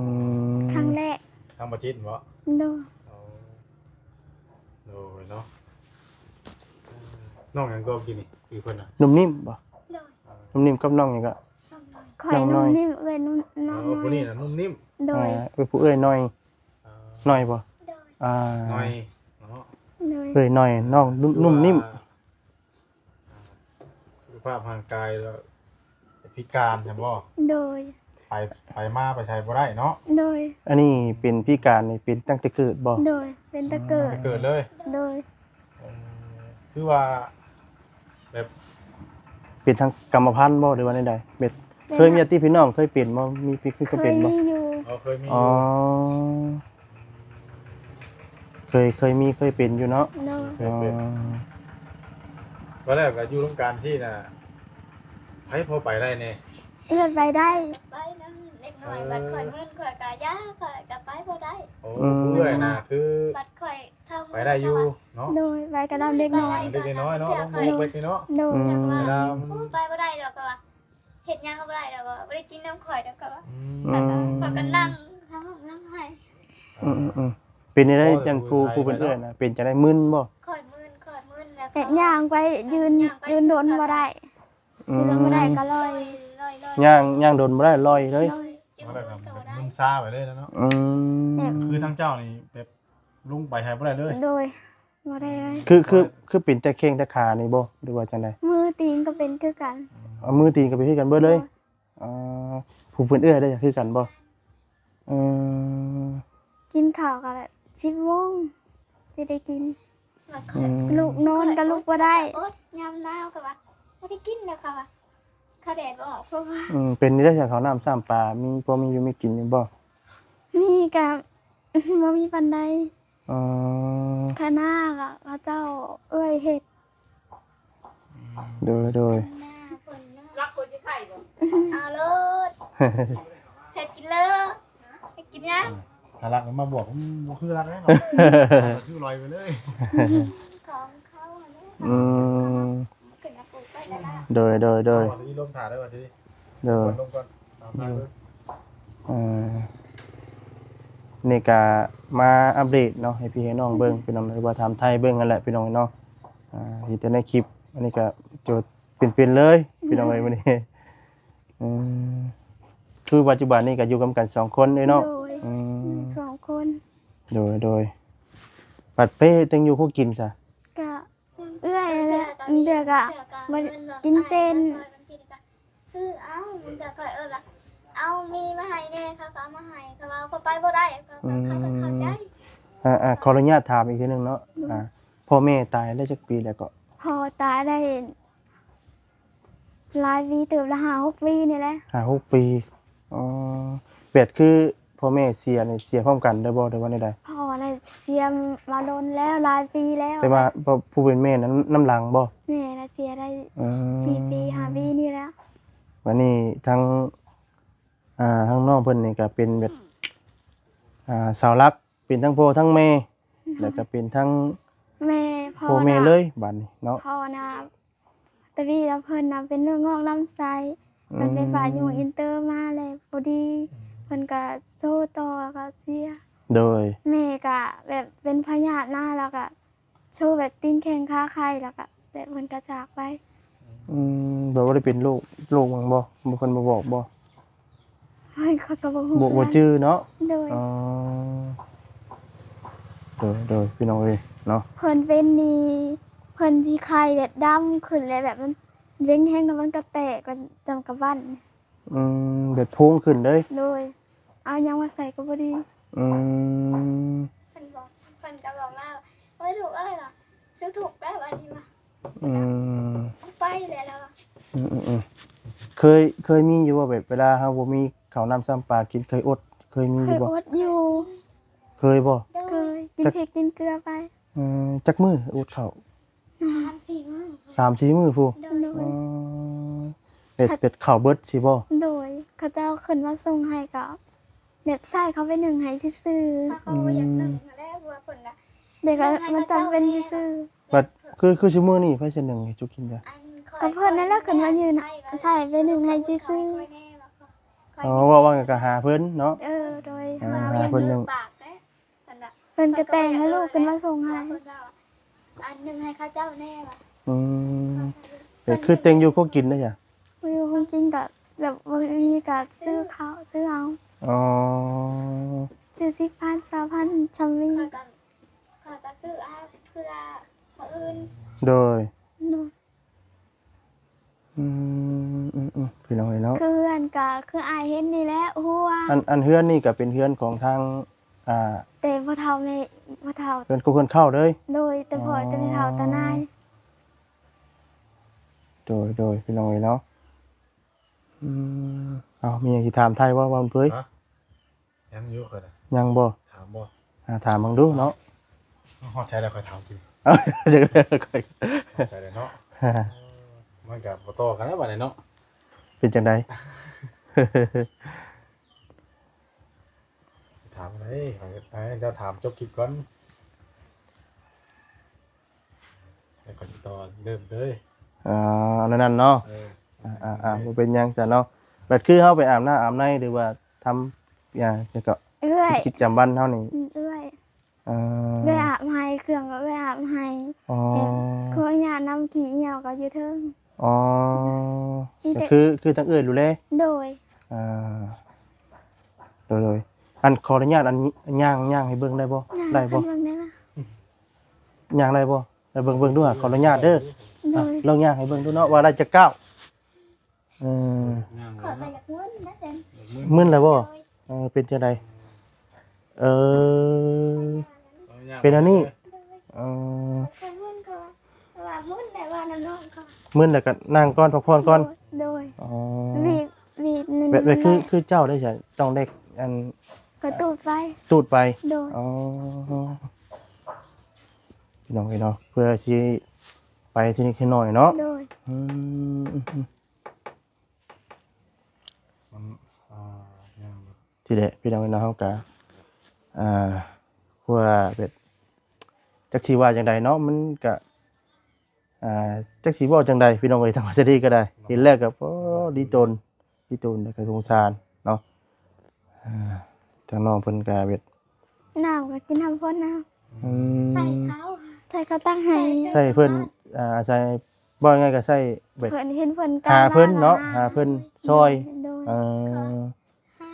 ມ ຄັ້ງແລກ. ທາງບໍ່ຈິດບໍ? ໂດຍ ອໍ. ເນາະ. ເອີ ນ້ອງຫຍັງກໍກິນນີ້ ຊື່ເພິ່ນນະ? ໜຸ່ມນິ້ມບໍ່? ໂດຍ. ໜຸ່ມນິ້ມກັບນ້ອງຫຍັງກໍ? ນ້ອງນ້ອຍ. ຂ້ອຍໜຸ່ມ ນ້ອງນ້ອຍ ນິ້ມ ເອື້ອຍໜຸ່ມ ນ້ອງ ເອີ ນ້ອຍ ຜູ້ນີ້ນະໜຸ່ມນິ້ມ. ໂດຍ. ອ່າ ເອື້ອຍ ຜູ້ເອື້ອຍນ້ອຍ. ເອີ ນ້ອຍບໍ່? ໂດຍ. ອ່າ ນ້ອຍເນາະ. ໂດຍ. ເອື້ອຍນ້ອຍ ນ້ອງນຸ່ມ ນຸ່ມນິ້ມ. ຄືວ່າ ອ່າ ສຸຂະພາບຮ່າງກາຍແລ້ວພິການຊັ້ນບໍ່? ໂດຍ. ໄປ ໄປມາໄປໃສບໍ່ໄດ້ເນາະ? ໂດຍ. ອັນນີ້ເປັນພິການນີ້ເປັນຕັ້ງແຕ່ເກີດບໍ່? ໂດຍ ເປັນແຕ່ເກີດ. ອືມ ແຕ່ເກີດເລີຍ? ໂດຍ. ເອີ ຄືວ່າແບບເປັນທາງກຳມະພັນບໍ່ ຫຼືວ່າແນວໃດ? ແບບ ເປັນ ເຄີຍມີຍາດຕິພີ່ນ້ອງເຄີຍເປັນບໍ່? ມີ ເຄີຍເປັນບໍ່? ເຄີຍມີຢູ່. ອໍ ເຄີຍມີຢູ່. ອໍ ເຄີຍ ເຄີຍມີ ເຄີຍເປັນຢູ່ເນາະ? ໂດຍ. ເຄີຍເປັນ. ອໍ ວ່າແລ້ວກໍຢູ່ນຳກັນຊີ້ນະ ໃຜພໍໄປໄດ້ແດ່? ເອື້ອຍໄປໄດ້. ໄປນຳເດັກນ້ອຍ. ເອີ ບັດຂ້ອຍມຶນ ຂ້ອຍກໍຢ້າ ຂ້ອຍກໍໄປບໍ່ໄດ້. ໂອ້ ອືມ ເອື້ອຍນະຄື ບັດຂ້ອຍເຊົາ ໄປໄດ້ຢູ່ເນາະ? ໂດຍ. ໄປກັບເດັກນ້ອຍ ເດັກນ້ອຍເນາະ. ໂດຍ. ເດັກນ້ອຍເນາະ. ໂດຍ. ເວລາ ໂອ້ ໄປບໍ່ໄດ້ດອກ ກໍວ່າ ເຮັດຫຍັງກໍບໍ່ໄດ້ ແລ້ວກໍບໍ່ໄດ້ກິນນຳຂ້ອຍ ແລ້ວກໍວ່າ ອືມ ຂ້ອຍກໍນັ່ງຮ້ອງຮ້ອງໄຫ້. ອືມໆໆ ເປັນຈັ່ງໃດ ຈັ່ງຜູ້ ຜູ້ເປັນເອື້ອຍນະ ເປັນຈັ່ງໃດ ມຶນບໍ່? ຂ້ອຍມຶນ ຂ້ອຍມຶນ ແລ້ວກໍ ແບບຍ່າງໄປ ຢືນ ຢືນດົນບໍ່ໄດ້. ອືມ ຢືນດົນບໍ່ໄດ້ກໍລອຍ ລອຍໆ ຍ່າງ ຍ່າງດົນບໍ່ໄດ້ ລອຍເລີຍ. ລອຍ ຈຶ່ງເດີນກໍບໍ່ໄດ້ ມຶນຊາໄປເລີຍນະເນາະ. ອືມ ແບບ ຄືທາງເຈົ້ານີ້ແບບລົງໄປໃຫ້ບໍ່ໄດ້ເລີຍ. ໂດຍ. ບໍ່ໄດ້ເລີຍ. ຄື ຄື ຄືເປັນແຕ່ແຂ້ງແຕ່ຂານີ້ບໍ່ ຫຼືວ່າຈັ່ງໃດ? ມືຕີນກໍເປັນຄືກັນ. ເອົາ ມືຕີນກໍເປັນຄືກັນເບິດເລີຍ. ໂດຍ. ອໍ ຜູ້ເປັນເອື້ອຍເດ້ ຄືກັນບໍ່? ເອີ ກິນເຂົ້າກໍແບບສິບໂມງຊິໄດ້ກິນ. ອືມ ລູກນອນກໍລຸກບໍ່ໄດ້. ອົດ ຍາມໜາວກໍວ່າບໍ່ໄດ້ກິນແລ້ວ ເຂົາວ່າ ເຂົາແດດບໍ່ອອກ ເພາະວ່າ ອືມ ເປັນນີ້ໄດ້ ເຂົ້ານ້ຳຊ້ຳປາ ມີ ພໍມີຢູ່ມີກິນຢູ່ບໍ່? ມີກໍບໍ່ມີປານໃດ. ອໍ ຄະນ້າກໍເຂົາເຈົ້າເອື້ອຍເຮັດ. ໂດຍ ໂດຍ. ລັກຄົນຊິໄຂ່ບໍ່? ເອົາໂລດ ເຮັດກິນເລີຍ ເຮັດກິນຫຍັງ? ຖ້າລັກມາບອກ ອືມ ບໍ່ຄືລັກແລ້ວເນາະ ຄືລອຍໄປເລີຍ ຂອງເຂົາຫັ້ນແຫຼະ. ອືມ ຂຶ້ນມາປູກໄວ້ແລ້ວລະ. ໂດຍ ໂດຍ ໂດຍ. ເອົາ ວ່າຊິລົມຖ້າເດີ ວ່າຊິ ໂດຍ ລົມກ່ອນ ຕາມທາງເດີ. ເອີ ນີ້ກະມາອັບເດດເນາະ ໃຫ້ພີ່ໃຫ້ນ້ອງເບິ່ງ ພີ່ນ້ອງ ຫຼືວ່າຖາມໄຖ່ເບິ່ງຫັ້ນແຫຼະ ພີ່ນ້ອງເນາະ. ອ່າ ເຫັນແຕ່ໃນຄລິບ ອັນນີ້ກະໂຈດເປັນໆເລີຍ ພີ່ນ້ອງເອີຍ ມື້ນີ້. ອືມ ຄືປັດຈຸບັນນີ້ກະຢູ່ນຳກັນສອງຄົນເດ້ເນາະ? ໂດຍ. ອືມ ຢູ່ສອງຄົນ. ໂດຍ ໂດຍ. ບັດເປ້ແຕ່ງຢູ່ຄົວກິນຊະ? ກະ ເອື້ອຍແຫຼະ ບາງເທື່ອກໍບໍ່ໄດ້ກິນເສັ້ນ. ຊື້ເອົາ ບາງເທື່ອຂ້ອຍເອີ້ນວ່າ ເອົາໝີ່ມາໃຫ້ແດ່ ເຂົາກໍເອົາມາໃຫ້ ເຂົາວ່າຂ້ອຍໄປບໍ່ໄດ້ ເຂົາກໍເຂົ້າໃຈ. ອືມ ອ່າໆ ຂໍອະນຸຍາດຖາມອີກເທື່ອໜຶ່ງເນາະ. ໂດຍ. ອ່າ ພໍ່ແມ່ຕາຍໄດ້ຈັກປີແລ້ວເກາະ? ພໍ່ຕາຍໄດ້ ຫຼາຍປີເຕີບລະ ຫ້າຫົກປີນີ້ແຫຼະ. ຫ້າຫົກປີ. ອໍ ແບບຄືພໍ່ແມ່ເສຍນີ້ ເສຍພ້ອມກັນເລີຍບໍ່ ຫຼືວ່າແນວໃດ? ພໍ່ນະເສຍມາດົນແລ້ວ ຫຼາຍປີແລ້ວ. ແຕ່ວ່າຜູ້ເປັນແມ່ນຳ ນຳຫຼັງບໍ່? ແມ່ນະເສຍໄດ້ ອືມ ສີ່ປີ ຫ້າປີນີ້ແລ້ວ. ບັດນີ້ທາງ ອ່າ ທາງນ້ອງເພິ່ນນີ້ກໍເປັນແບບ ອ່າ ເສົາຫຼັກ ເປັນທັງພໍ່ທັງແມ່ ແລ້ວກໍເປັນທັງ ແມ່ ພໍ່ ພໍ່ແມ່ເລີຍ ບັດນີ້ເນາະ. ພໍ່ນະ ຕະວີແລ້ວເພິ່ນນະເປັນເນື້ອງອກລຳໄສ້ ເພິ່ນໄປຝາກຢູ່ ອືມ ອິນເຕີມາແລ້ວບໍ່ດີ ເພິ່ນກະໂຊຕໍ່ແລ້ວກະເສຍ. ໂດຍ. ແມ່ກະແບບເປັນພະຍາດນະ ແລ້ວກະໂຊແບບຕີນແຂ້ງຂາໄຄ ແລ້ວກະແບບເພິ່ນກະຈາກໄປ. ອືມ ແບບວ່າໄດ້ເປັນໂລກ ໂລກຫຍັງບໍ່? ບໍ່ ເພິ່ນບໍ່ບອກບໍ່? ໂອ້ຍ ຂ້ອຍກໍບໍ່ຮູ້ ບໍ່ ບໍ່ຈື່ເນາະ. ໂດຍ. ອໍ ໂດຍ ໂດຍ ພີ່ນ້ອງເອີຍເນາະ ເພິ່ນເປັນນີ້ ເພິ່ນຊິໄຂ້ແບບດຳຂຶ້ນ ແລ້ວແບບມັນເວັງແຮງ ແລ້ວມັນກໍແຕກ ກໍຈຳກະບັ້ນ. ອືມ ແບບໂພງຂຶ້ນເລີຍ. ໂດຍ. ເອົາຫຍັງມາໃສ່ກໍບໍ່ດີ. ອືມ ເພິ່ນບອກ ເພິ່ນກໍບອກລາວວ່າ ໂອ້ຍ ລູກເອີຍ ວ່າ ສູ້ທຸກແລ້ວ ອັນນີ້ວ່າ ອືມ ໄປແລ້ວລາວວ່າ. ອືມໆໆ ເຄີຍ ເຄີຍມີຢູ່ບໍ່ ແບບເວລາເຮົາບໍ່ມີເຂົ້ານ້ຳຊ້ຳປາກິນ ເຄີຍອົດ ເຄີຍມີຢູ່ບໍ່? ເຄີຍອົດຢູ່. ເຄີຍບໍ່? ເຄີຍ ກິນພິກກິນເກືອໄປ. ເອີ ຈັກມື້ອົດເຂົ້າ? ສາມສີ່ມື້. ສາມສີ່ມື້ພຸ້ນ. ໂດຍ. ອໍ ເປັດ ເປັດເຂົ້າເບິດຊີ້ບໍ່? ໂດຍ. ເຂົາເຈົ້າຂຶ້ນມາສົ່ງໃຫ້ກໍແບບໃຊ້ເຂົາໄປໜຶ້ງໃຫ້ຊື່ໆ. ເຂົາກໍບໍ່ຢາກໜຶ້ງຫັ້ນແຫຼະ ເພາະວ່າເພິ່ນກະ ເດັກກໍມັນຈຳເປັນຊື່ໆ. ບັດຄື ຄືຊຸມື້ນີ້ໃຜຊິໜຶ້ງໃຫ້ເຈົ້າກິນກະ? ກໍເພິ່ນນັ້ນແຫຼະ ຂຶ້ນມາຢືນໃຊ້ໄປໜຶ້ງໃຫ້ຊື່ໆ. ອໍ ເວົ້າ ເວົ້າຫຍັງກໍຫາເພິ່ນເນາະ. ເອີ ໂດຍ. ອ່າ ຫາເພິ່ນໜຶ້ງ. ເພິ່ນກໍແຕ່ງໃຫ້ລູກຂຶ້ນມາສົ່ງໃຫ້. ເພິ່ນວ່າ ອັນໜຶ່ງໃຫ້ເຂົາເຈົ້າແດ່ວ່າ. ອືມ ເອີ ຄືແຕ່ງຢູ່ຄົວກິນເດ້ຫວາ? ຢູ່ຄົວກິນກໍແບບບໍ່ມີກໍຊື້ເຂົ້າຊື້ເອົາ. ອໍ ຊື້ສິບພັນ ຊາວພັນ ຊ່ຳມີ ຂ້ອຍກໍ ຂ້ອຍກໍຊື້ເອົາເພື່ອມື້ອື່ນ. ໂດຍ ໂດຍ. ອືມ ອືມໆ ພີ່ນ້ອງເອີຍເນາະ ຄືເຮືອນກໍຄືອ້າຍເຫັນນີ້ແຫຼະ ຫົວ ອັນ ອັນເຮືອນນີ້ກໍເປັນເຮືອນຂອງທາງ ອ່າ ແຕ່ພໍ່ເຖົ້າແມ່ ພໍ່ເຖົ້າ ເຮືອນ ເຮືອນເຊົ່າເລີຍ? ໂດຍ ແຕ່ພໍ່ ອໍ ແຕ່ແມ່ເຖົ້າຕານາຍ. ໂດຍ ໂດຍ ພີ່ນ້ອງເອີຍເນາະ ອືມ ເອົ້າ ມີຫຍັງຊິຖາມໄຖ່ບໍ່ ບ່າວບຸນເຜີຍ? ຮະ? ຍັງຢູ່ຂ້ອຍນະ. ຍັງບໍ່? ຖາມບໍ່? ອ່າ ຖາມເບິ່ງດູເນາະ. ຮອດໃສແລ້ວ ຂ້ອຍຖາມຕິ. ຮອດໃສແລ້ວເນາະ. ມັນກໍບໍ່ຕໍ່ກັນແລ້ວບາດນີ້ເນາະ. ເປັນຈັ່ງໃດ? ຖາມໄດ້ ໃຫ້ເຈົ້າຖາມຈົບຄລິບກ່ອນ. ແລ້ວຂ້ອຍຊິຕໍ່ເລີ່ມເລີຍ. ອ່າ ອັນນັ້ນເນາະ. ເອີ ອ່າໆ ບໍ່ເປັນຫຍັງຊັ້ນເນາະ. ແບບຄືເຮົາໄປອາບນ້ຳອາບໃນ ຫຼືວ່າທຳ ຫຍັງ ຫຍັງກໍ ເອື້ອຍ ກິດຈະປະຈຳວັນເຮົານີ້ ເອື້ອຍ ເອີ ເອື້ອຍອາບໃຫ້ ເຄື່ອງກໍເອື້ອຍອາບໃຫ້. ອໍ ເຮັດ ຂໍອະນຸຍາດນຳ ຂີ້ຫ່ຽວກໍຢູ່ເທິງ. ອໍ ກໍຄື ຄືທາງເອື້ອຍດູແລ. ໂດຍ ອ່າ ໂດຍໆ. ອັນ ຂໍອະນຸຍາດ ອັນ ຍ່າງ ຍ່າງໃຫ້ເບິ່ງໄດ້ບໍ່? ຍ່າງ ໄດ້ບໍ່? ເບິ່ງໄດ້ລະ ຍ່າງໄດ້ບໍ່? ໄປເບິ່ງ ເບິ່ງດູຫາ ຂໍອະນຸຍາດເດີ. ໂດຍ ອ່ະ ລອງຍ່າງໃຫ້ເບິ່ງດູເນາະ ວ່າໄດ້ຈັກກ້າວ. ເອີ ຂ້ອຍກໍຢາກມຶນນະແຕ່ ມຶນແລ້ວບໍ່? ໂດຍ ເອີ ເປັນຈັ່ງໃດ? ເອີ ເປັນອັນນີ້. ໂດຍ ເອີ ຂ້ອຍມຶນ ຂ້ອຍວ່າມຶນແຫຼະ ວ່ານຳນ້ອງເຂົາ ມຶນແລ້ວກໍນັ່ງກ່ອນ ພັກຜ່ອນກ່ອນ. ໂດຍ ອໍ ວີດ ວີດ ແບບ ແບບຄື ຄືເຈົ້າໄດ້ ຕ້ອງໄດ້ ອັນ ກະຕູດໄປ ຕູດໄປ. ໂດຍ ອໍ ພີ່ນ້ອງເອີຍເນາະ ເພື່ອຊິໄປທີນິດທີໜ້ອຍເນາະ. ໂດຍ ອືມ ມັນ ອ່າ ຍັງ ທີແລກພີ່ນ້ອງເອີຍເນາະ ເຮົາກະ ອ່າ ຄືວ່າແບບ ຈັກຊິວ່າຈັ່ງໃດເນາະ ມັນກະ ອ່າ ຈັກຊິເວົ້າຈັ່ງໃດພີ່ນ້ອງເອີຍ ທາງວ່າຊິດີກໍໄດ້ ເຫັນແລ້ວກໍ ໂອ້ ດີຕົນ ອີ່ຕູນ ແລ້ວກໍສົງສານເນາະ. ອ່າ ທາງນ້ອງເພິ່ນກໍແບບ ນ້ຳກໍກິນນ້ຳຝົນເອົາ. ອືມ ໃສ່ເຂົາ ໃສ່ເຂົາຕັກໃຫ້ ໃສ່ເພິ່ນ ອ່າ ອາໄສ ເວົ້າງ່າຍໆກໍໃສ່ແບບ ເພິ່ນເຫັນເພິ່ນ ຫາເພິ່ນເນາະ ຫາເພິ່ນຊ່ອຍ. ໂດຍ ເອີ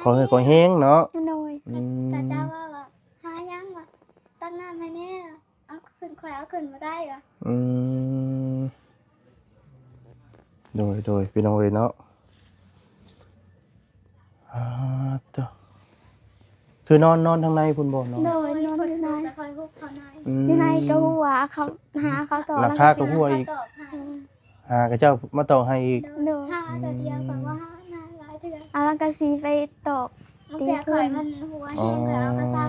ຂໍເຫື່ອຂໍແຮງເນາະ. ໂດຍ ອືມ ຂະເຈົ້າວ່າ ວ່າ ຫາຫຍັງ ວ່າ ຕັກນ້ຳໃຫ້ແດ່ ເອົາຂຶ້ນ ຂ້ອຍເອົາຂຶ້ນບໍ່ໄດ້ວ່າ. ອືມ ໂດຍ ໂດຍ ພີ່ນ້ອງເອີຍເນາະ. ອ່າ ໂຕ ຄືນອນ ນອນທາງໃນພຸ້ນບໍ່? ນອນ ໂດຍ ນອນຢູ່ໃນ ຂ້ອຍຫຸບເຂົ້າໃນ. ອືມ ຢູ່ໃນກໍຫົວ ເຂົາ ຫາເຂົາຕອກ ຫຼັງຄາກໍຫົວອີກ. ອືມ ຫາຂະເຈົ້າມາຕອກໃຫ້ອີກ. ໂດຍ ໂດຍ ຫາເທື່ອດຽວ ຂ້ອຍບໍ່ຫາ ຫາຫຼາຍເທື່ອ ເອົາສັງກະສີໄປຕອກ ບາງເທື່ອຂ້ອຍມັນຫົວແຮງ ຂ້ອຍເອົາກະຊາມ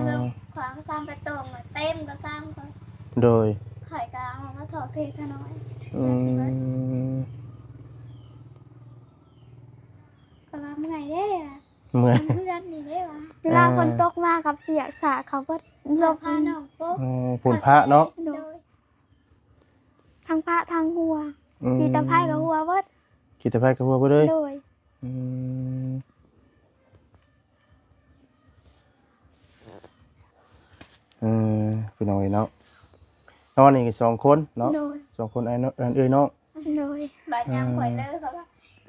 ຂ້ອຍເອົາກະຊາມໄປຕອງ ເຕັມກະຊາມຂ້ອຍ. ໂດຍ ຂ້ອຍກະເອົາມາຖອກເທຂະນ້ອຍ. ອືມ ກໍວ່າເມື່ອຍເດ້ ເມື່ອຍ ເພື່ອນນີ້ເດ້ວ່າ ເວລາຝົນຕົກມາກໍປຽກສາກເຂົາເບິດ. ລົບ ພານ້ອງປົກ ເອີ ຝົນພະເນາະ. ໂດຍ ທັງພະທັງຫົວ. ອືມ ຂີ້ຕະໄຄກໍຫົວເບິດ. ຂີ້ຕະໄຄກໍຫົວເບິດເລີຍ. ໂດຍ ອືມ ເອີ ພີ່ນ້ອງເອີຍເນາະ ນອນນີ້ກໍສອງຄົນເນາະ. ໂດຍ ສອງຄົນ ອ້າຍນ້ອງ ເອື້ອຍນ້ອງ. ໂດຍ ບາດຍາມ ເອີ ຂ້ອຍເລີ ເຂົາວ່າ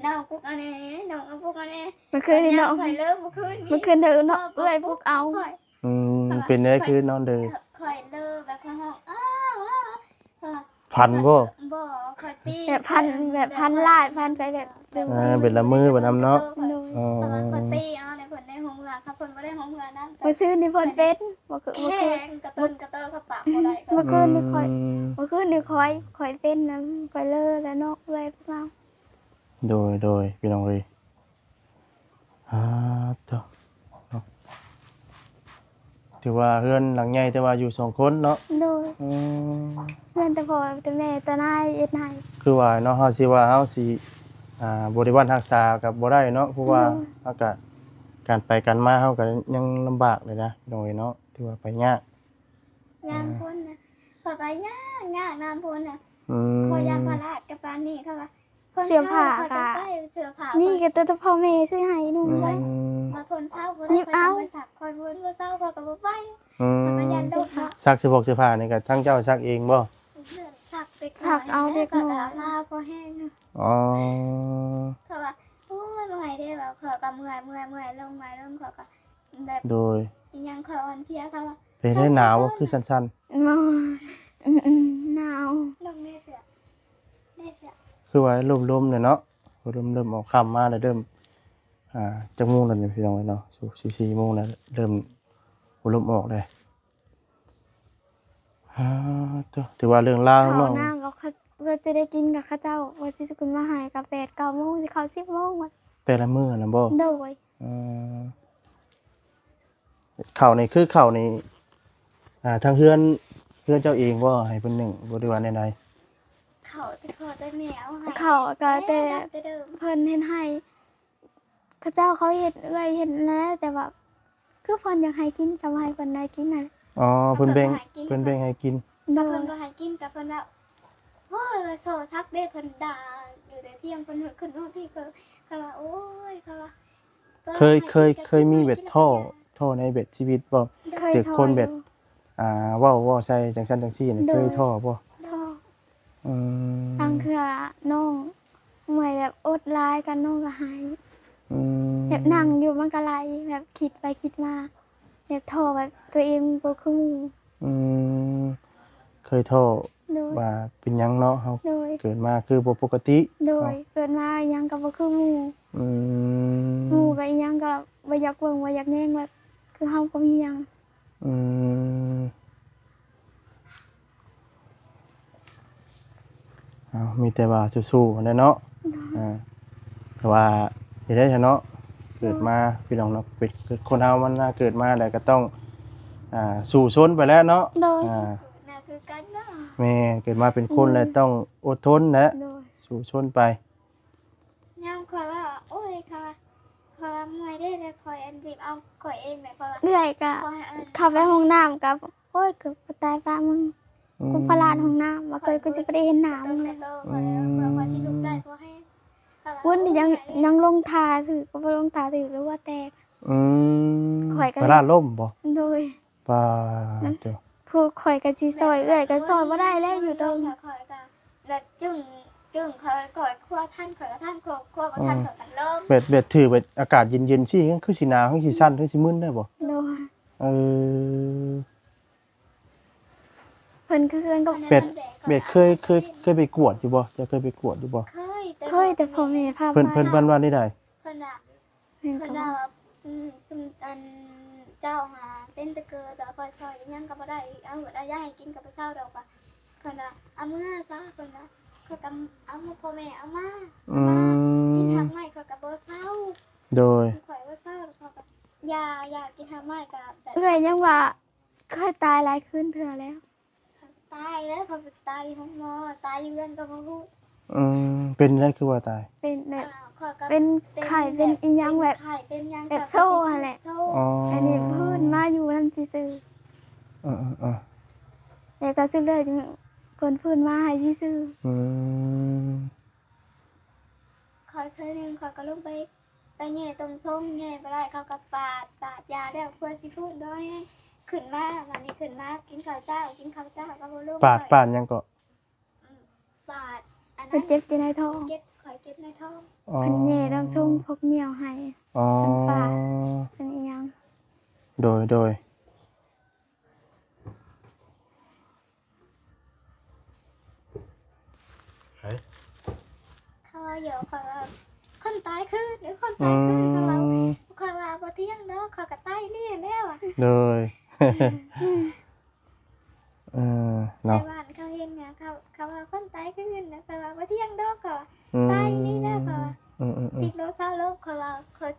ນ້ອງປຸກເອົາແດ່ ນ້ອງເອົາປຸກເອົາແດ່. ເມື່ອຄືນນີ້ເນາະ ບາດຍາມຂ້ອຍເລີ ມື້ຄືນນີ້ ມື້ຄືນເດີເນາະ ເອື້ອຍປຸກເອົາ. ອືມ ເປັນໄດ ຄືນອນເດີ? ຂ້ອຍເລີແບບຂ້ອຍຮ້ອງ ອ້າ ຝັນບໍ່? ບໍ່ ຂ້ອຍຕີ ແບບຝັນ ແບບຝັນຮ້າຍ ຝັນໄປແບບ ເອີ ເປັນລະເມີໄປນຳເນາະ. ໂດຍ ອໍ ຂ້ອຍຕີເອົາໃນເພິ່ນໄດ້ຫົວເມືອ ຄັນເພິ່ນບໍ່ໄດ້ຫົວເມືອນຳ. ມື້ຄືນນີ້ເພິ່ນເປັນ ມື້ຄືນ ມື້ຄືນ ກະຕຸ້ນກະໂຕເຂົ້າປາກບໍ່ໄດ້. ມື້ຄືນນີ້ຂ້ອຍ ອືມ ມື້ຄືນນີ້ຂ້ອຍ ຂ້ອຍເປັນນຳ ຂ້ອຍເລີແລ້ວເນາະ ເອື້ອຍພວກເຮົາ. ໂດຍ ໂດຍ ພີ່ນ້ອງເອີຍ ອ່າ ໂຕ ເນາະ ຖືວ່າເຮືອນຫຼັງໃຫຍ່ ແຕ່ວ່າຢູ່ສອງຄົນເນາະ. ໂດຍ ອືມ ເຮືອນແຕ່ພໍ່ແຕ່ແມ່ຕານາຍເຮັດໃຫ້. ຄືວ່າເນາະ ເຮົາຊິວ່າເຮົາຊິ ອ່າ ບໍລິວານຮັກສາກໍບໍ່ໄດ້ເນາະ ເພາະວ່າ ໂດຍ ເຮົາກໍ ການໄປການມາເຮົາກໍຍັງລຳບາກເລີຍນະ ພີ່ນ້ອງເອີຍເນາະ ຖືວ່າໄປຍາກ. ຍາມ ອ່າ ຝົນນະ ຂ້ອຍໄປຍາກ ຍາກຍາມຝົນນະ. ອືມ ຂ້ອຍຢາກພະລາດກັບປານນີ້ ເຂົາວ່າ ເສື້ອຜ້າກໍ ເສື້ອຜ້ານີ້ກໍແຕ່ພໍ່ແມ່ຊື້ໃຫ້ນຸ່ງ. ອືມ ແລ້ວ ວ່າຝົນເຊົາບໍ່ໄດ້ ຂ້ອຍຈະໄປຊັກ ຂ້ອຍຝົນບໍ່ເຊົາ ຂ້ອຍກໍບໍ່ໄປ. ອືມ ຂ້ອຍກໍຢ້ານຕົກເນາະ. ຊັກເສື້ອຜອກເສື້ອຜ້ານີ້ກໍທາງເຈົ້າຊັກເອງບໍ່? ຊັກເອົາເດັກນ້ອຍ ຂ້ອຍກໍເອົາມາພໍແຮງ. ອໍ ຂ້ອຍວ່າ ໂອ້ຍ ເມື່ອຍເດ້ ວ່າຂ້ອຍກໍເມື່ອຍ ເມື່ອຍ ເມື່ອຍ ລົງ ເມື່ອຍລົງ ຂ້ອຍກໍແບບ ໂດຍ ອີຫຍັງ ຂ້ອຍອ່ອນເພຍ ເຂົາວ່າ ເປັນໄດ້ໜາວບໍ່ ຄືສັ່ນໆ? ບໍ່ ອືມໆ ໜາວ ລົງໃນເສື້ອ ໃນເສື້ອ ຄືວ່າລົມໆ ແຫຼະເນາະ ລົມໆ ອອກຄ່ຳມາແລ້ວເລີ່ມ ອ່າ ຈັກໂມງແລ້ວນີ້ ພີ່ນ້ອງເອີຍເນາະ ສີ່ ສີ່ໂມງແລ້ວ ເລີ່ມລົມອອກແລ້ວ. ອ່າ ໂທ້ ຖືວ່າເລື່ອງລາວ ເຂົ້າ ນ້ອງ ນ້ຳກໍ ກໍຈະໄດ້ກິນກັບເຂົາເຈົ້າ ວ່າຊິຂຶ້ນມາໃຫ້ກໍແປດເກົ້າໂມງ ຊິເຂົ້າສິບໂມງ ແຕ່ລະມື້ນະບໍ່? ໂດຍ ເອີ ເຂົ້ານີ້ ຄືເຂົ້ານີ້ ອ່າ ທາງເຮືອນ ເຮືອນເຈົ້າເອງບໍ່ ໃຫ້ເພິ່ນໜຶ້ງບໍ່ ຫຼືວ່າແນວໃດ? ເຂົ້າແຕ່ພໍ່ແຕ່ແມ່ເອົາໃຫ້ ເຂົ້າກໍແຕ່ ແຕ່ເດີມ ເພິ່ນເຮັດໃຫ້ ເຂົາເຈົ້າເຂົາເຮັດ ເອື້ອຍເຮັດແຫຼະ ແຕ່ວ່າຄືເພິ່ນຢາກໃຫ້ກິນ ສະບາຍເພິ່ນໄດ້ກິນຫັ້ນ. ອໍ ເພິ່ນແບ່ງ ເພິ່ນແບ່ງໃຫ້ກິນ ໂດຍ ເພິ່ນບໍ່ໃຫ້ກິນ ກໍເພິ່ນວ່າ ໂອ້ຍ ວ່າຊໍສັກເດ້ ເພິ່ນດ່າຢູ່ແຕ່ທ່ຽງ ເພິ່ນຂຶ້ນຮອດພີ້ ເຂົາ ເຂົາວ່າ ໂອ້ຍ ເຂົາວ່າ ເຄີຍ ເຄີຍ ເຄີຍມີແບບທໍ້ ທໍ້ໃນແບບຊີວິດບໍ່? ເຄີຍ ຖືກຄົນແບບ ທໍ້ຢູ່ ອ່າ ເວົ້າ ເວົ້າໃສ່ຈັ່ງຊັ້ນຈັ່ງຊີ້ນະ ໂດຍ ເຄີຍທໍ້ບໍ່? ທໍ້ ອືມ ບາງເທື່ອນ້ອງເມື່ອຍແບບອົດຫຼາຍກໍນ້ອງກໍໄຫ້ ອືມ ແບບນັ່ງຢູ່ມັນກໍໄຫຼ ແບບຄິດໄປຄິດມາ ແບບທໍ້ແບບຕົວເອງບໍ່ຄືໝູ່ ອືມ ເຄີຍທໍ້ ໂດຍ ວ່າເປັນຫຍັງເນາະ ເຮົາ ໂດຍ ເກີດມາຄືບໍ່ປົກກະຕິ ໂດຍ ເນາະ ເກີດມາອີຫຍັງກໍບໍ່ຄືໝູ່ ອືມ ໝູ່ກໍອີຫຍັງກໍບໍ່ຢາກເບິ່ງ ບໍ່ຢາກແຍງ ແບບຄືເຮົາບໍ່ມີຫຍັງ ອືມ ເອົາ ມີແຕ່ວ່າສູ້ໆ ຫັ້ນແຫຼະເນາະ ໂດຍ ອ່າ ແຕ່ວ່າເຮັດໄດ້ຊະເນາະ ເກີດມາ ໂດຍ ພີ່ນ້ອງເນາະ ເປັນ ເປັນຄົນເຮົາມັນເກີດມາແລ້ວກໍຕ້ອງ ອ່າ ສູ້ຊົນໄປແຫຼະເນາະ ໂດຍ ອ່າ ໜ້າຄືກັນເນາະ ແມ່ນ ເກີດມາເປັນຄົນ ໂດຍ ແລ້ວຕ້ອງອົດທົນແຫຼະ ໂດຍ ສູ້ຊົນໄປ. ຍາມຂ້ອຍວ່າ ໂອ້ຍ ຂ້ອຍວ່າ ຂ້ອຍວ່າເມື່ອຍເດ້ ແລ້ວຂ້ອຍອັນບີບເອົາຂ້ອຍເອງແຫຼະ ຂ້ອຍວ່າ ເອື້ອຍກະ ຂ້ອຍອັນ ເຂົ້າໄປຫ້ອງນ້ຳກະ ໂອ້ຍ ເກືອບຕາຍປະມຶງ ອືມ ກູພະລາດຫ້ອງນ້ຳ ວ່າຂ້ອຍ ຂ້ອຍ ກູຊິບໍ່ໄດ້ເຫັນໜ້າມຶງແລ້ວ ອືມ ຂ້ອຍວ່າຊິລຸກໄດ້ບໍ່ແຮງ ວຸ້ນຍັງ ຍັງລົງທ່າຖືກ ກໍບໍ່ລົງທ່າຖືກ ຫຼືວ່າແຕກ ອືມ ຂ້ອຍກະ ພະລາດລົ້ມບໍ່? ໂດຍ ປາດໂທ້ ຜູ້ຂ້ອຍກໍຊິຊ່ອຍເອື້ອຍກໍຊ່ອຍບໍ່ໄດ້ແລ້ວຢູ່ເທິງ ຂ້ອຍກໍແບບຈຶ່ງ ຈຶ່ງຂ້ອຍ ຂ້ອຍຄົວທັນ ຂ້ອຍກໍທັນ ຄົວ ຄົວບໍ່ທັນ ອືມ ຂ້ອຍກໍລົງ ແບບ ແບບຖືກແບບອາກາດເຢັນໆ ຊີ້ ຄືຊິໜາວ ຄືຊິສັ່ນ ຄືຊິມຶນໄດ້ບໍ່? ໂດຍ ເອີ ເພິ່ນຄືກັນກັບ ແບບ ແບບເຄີຍ ເຄີຍ ເຄີຍໄປກວດຢູ່ບໍ່? ເຈົ້າເຄີຍໄປກວດຢູ່ບໍ່? ເຄີຍ ແຕ່ ເຄີຍ ແຕ່ພໍ່ແມ່ພາໄປ ເພິ່ນ ເພິ່ນ ເພິ່ນວ່າແນວໃດ? ເພິ່ນວ່າ ເພິ່ນກໍວ່າ ອືມ ຊຸມ ອັນ ເຈົ້າຫາເປັນແຕ່ເກີດ ແລ້ວຂ້ອຍຊ່ອຍຫຍັງກໍບໍ່ໄດ້ ເອົາເອົາຢາໃຫ້ກິນກໍບໍ່ເຊົາດອກ ວ່າ ເພິ່ນວ່າ ເອົາເມືອຊະ ເພິ່ນວ່າ ຂ້ອຍກໍເອົາມາ ພໍ່ແມ່ເອົາມາ ອືມ ເອົາມາກິນຮາກໄມ້ ຂ້ອຍກໍບໍ່ເຊົາ ໂດຍ ຂ້ອຍບໍ່ເຊົາ ແລ້ວຂ້ອຍກໍຢາ ຢາກິນຮາກໄມ້ ກໍແບບ ເອື້ອຍຍັງວ່າ ເຄີຍຕາຍຫຼາຍຄືນເທື່ອແລ້ວ ຕາຍແລ້ວ ເຂົາໄປຕາຍຢູ່ໂຮງໝໍ ຕາຍຢູ່ເຮືອນກໍບໍ່ຮູ້ ອືມ ເປັນແລ້ວຄືວ່າຕາຍ? ເປັນແບບ ອ່າ ເປັນໄຂ້ ເປັນ ເປັນອີ່ຫຍັງແບບ ເປັນໄຂ້ ເປັນຫຍັງ ແບບໂຊຫັ້ນແຫຼະ ໂຊ ອໍ ອັນນີ້ຟື້ນມາຢູ່ນຳຊື່ໆ ເອີໆໆ ແລ້ວກໍສຸດແລ້ວເພິ່ນຟື້ນມາໃຫ້ຊື່ໆ ອືມ ຂ້ອຍເທື່ອໜຶ່ງ ຂ້ອຍກໍລົງໄປ ໄປແຍ່ຕົງຊົງ ແຍ່ບໍ່ໄດ້ ເຂົາກໍປາດ ປາດຢາແລ້ວ ເພື່ອຊິຟື້ນບໍ່ແຮງ ຂຶ້ນມາ ບາດນີ້ຂຶ້ນມາກິນເຂົ້າເຈົ້າ ກິນເຂົ້າເຈົ້າກໍບໍ່ລົງ ປາດ ປາດຫຍັງເກາະ? ອືມ ປາດ ອັນນັ້ນ ເຈັບຢູ່ໃນທ້ອງ ເຈັບ ຂ້ອຍເຈັບໃນທ້ອງ ອໍ ເພິ່ນແຍ່ຕົງຊົງ ພົກຍ່ຽວໃຫ້ ອໍ ເພິ່ນປາດ ເພິ່ນອີ່ຫຍັງ ໂດຍ ໂດຍ ໃຜ? ເຂົາເວົ້າຫຍອກ ຂ້ອຍວ່າ ຄົນຕາຍຄືນ ຄົນຕາຍຄືນ ອືມ ເຂົາເວົ້າ ຂ້ອຍວ່າບໍ່ທ່ຽງດອກ ຂ້ອຍກໍຕາຍອີ່ຫຼີແລ້ວ ໂດຍ ອືມ ເອີ ເນາະ ໃນບ້ານເຂົາເຫັນຫຍັງ ເຂົາ ເຂົາວ່າຄົນຕາຍຄືນ ຂ້ອຍວ່າບໍ່ທ່ຽງດອກ ຂ້ອຍວ່າ ອືມ ຕາຍອີ່ຫຼີແລ້ວ ຂ້ອຍວ່າ ອືມໆໆ ສິບໂລ ຊາວໂລ ຂ້ອຍວ່າ ຂ້ອຍ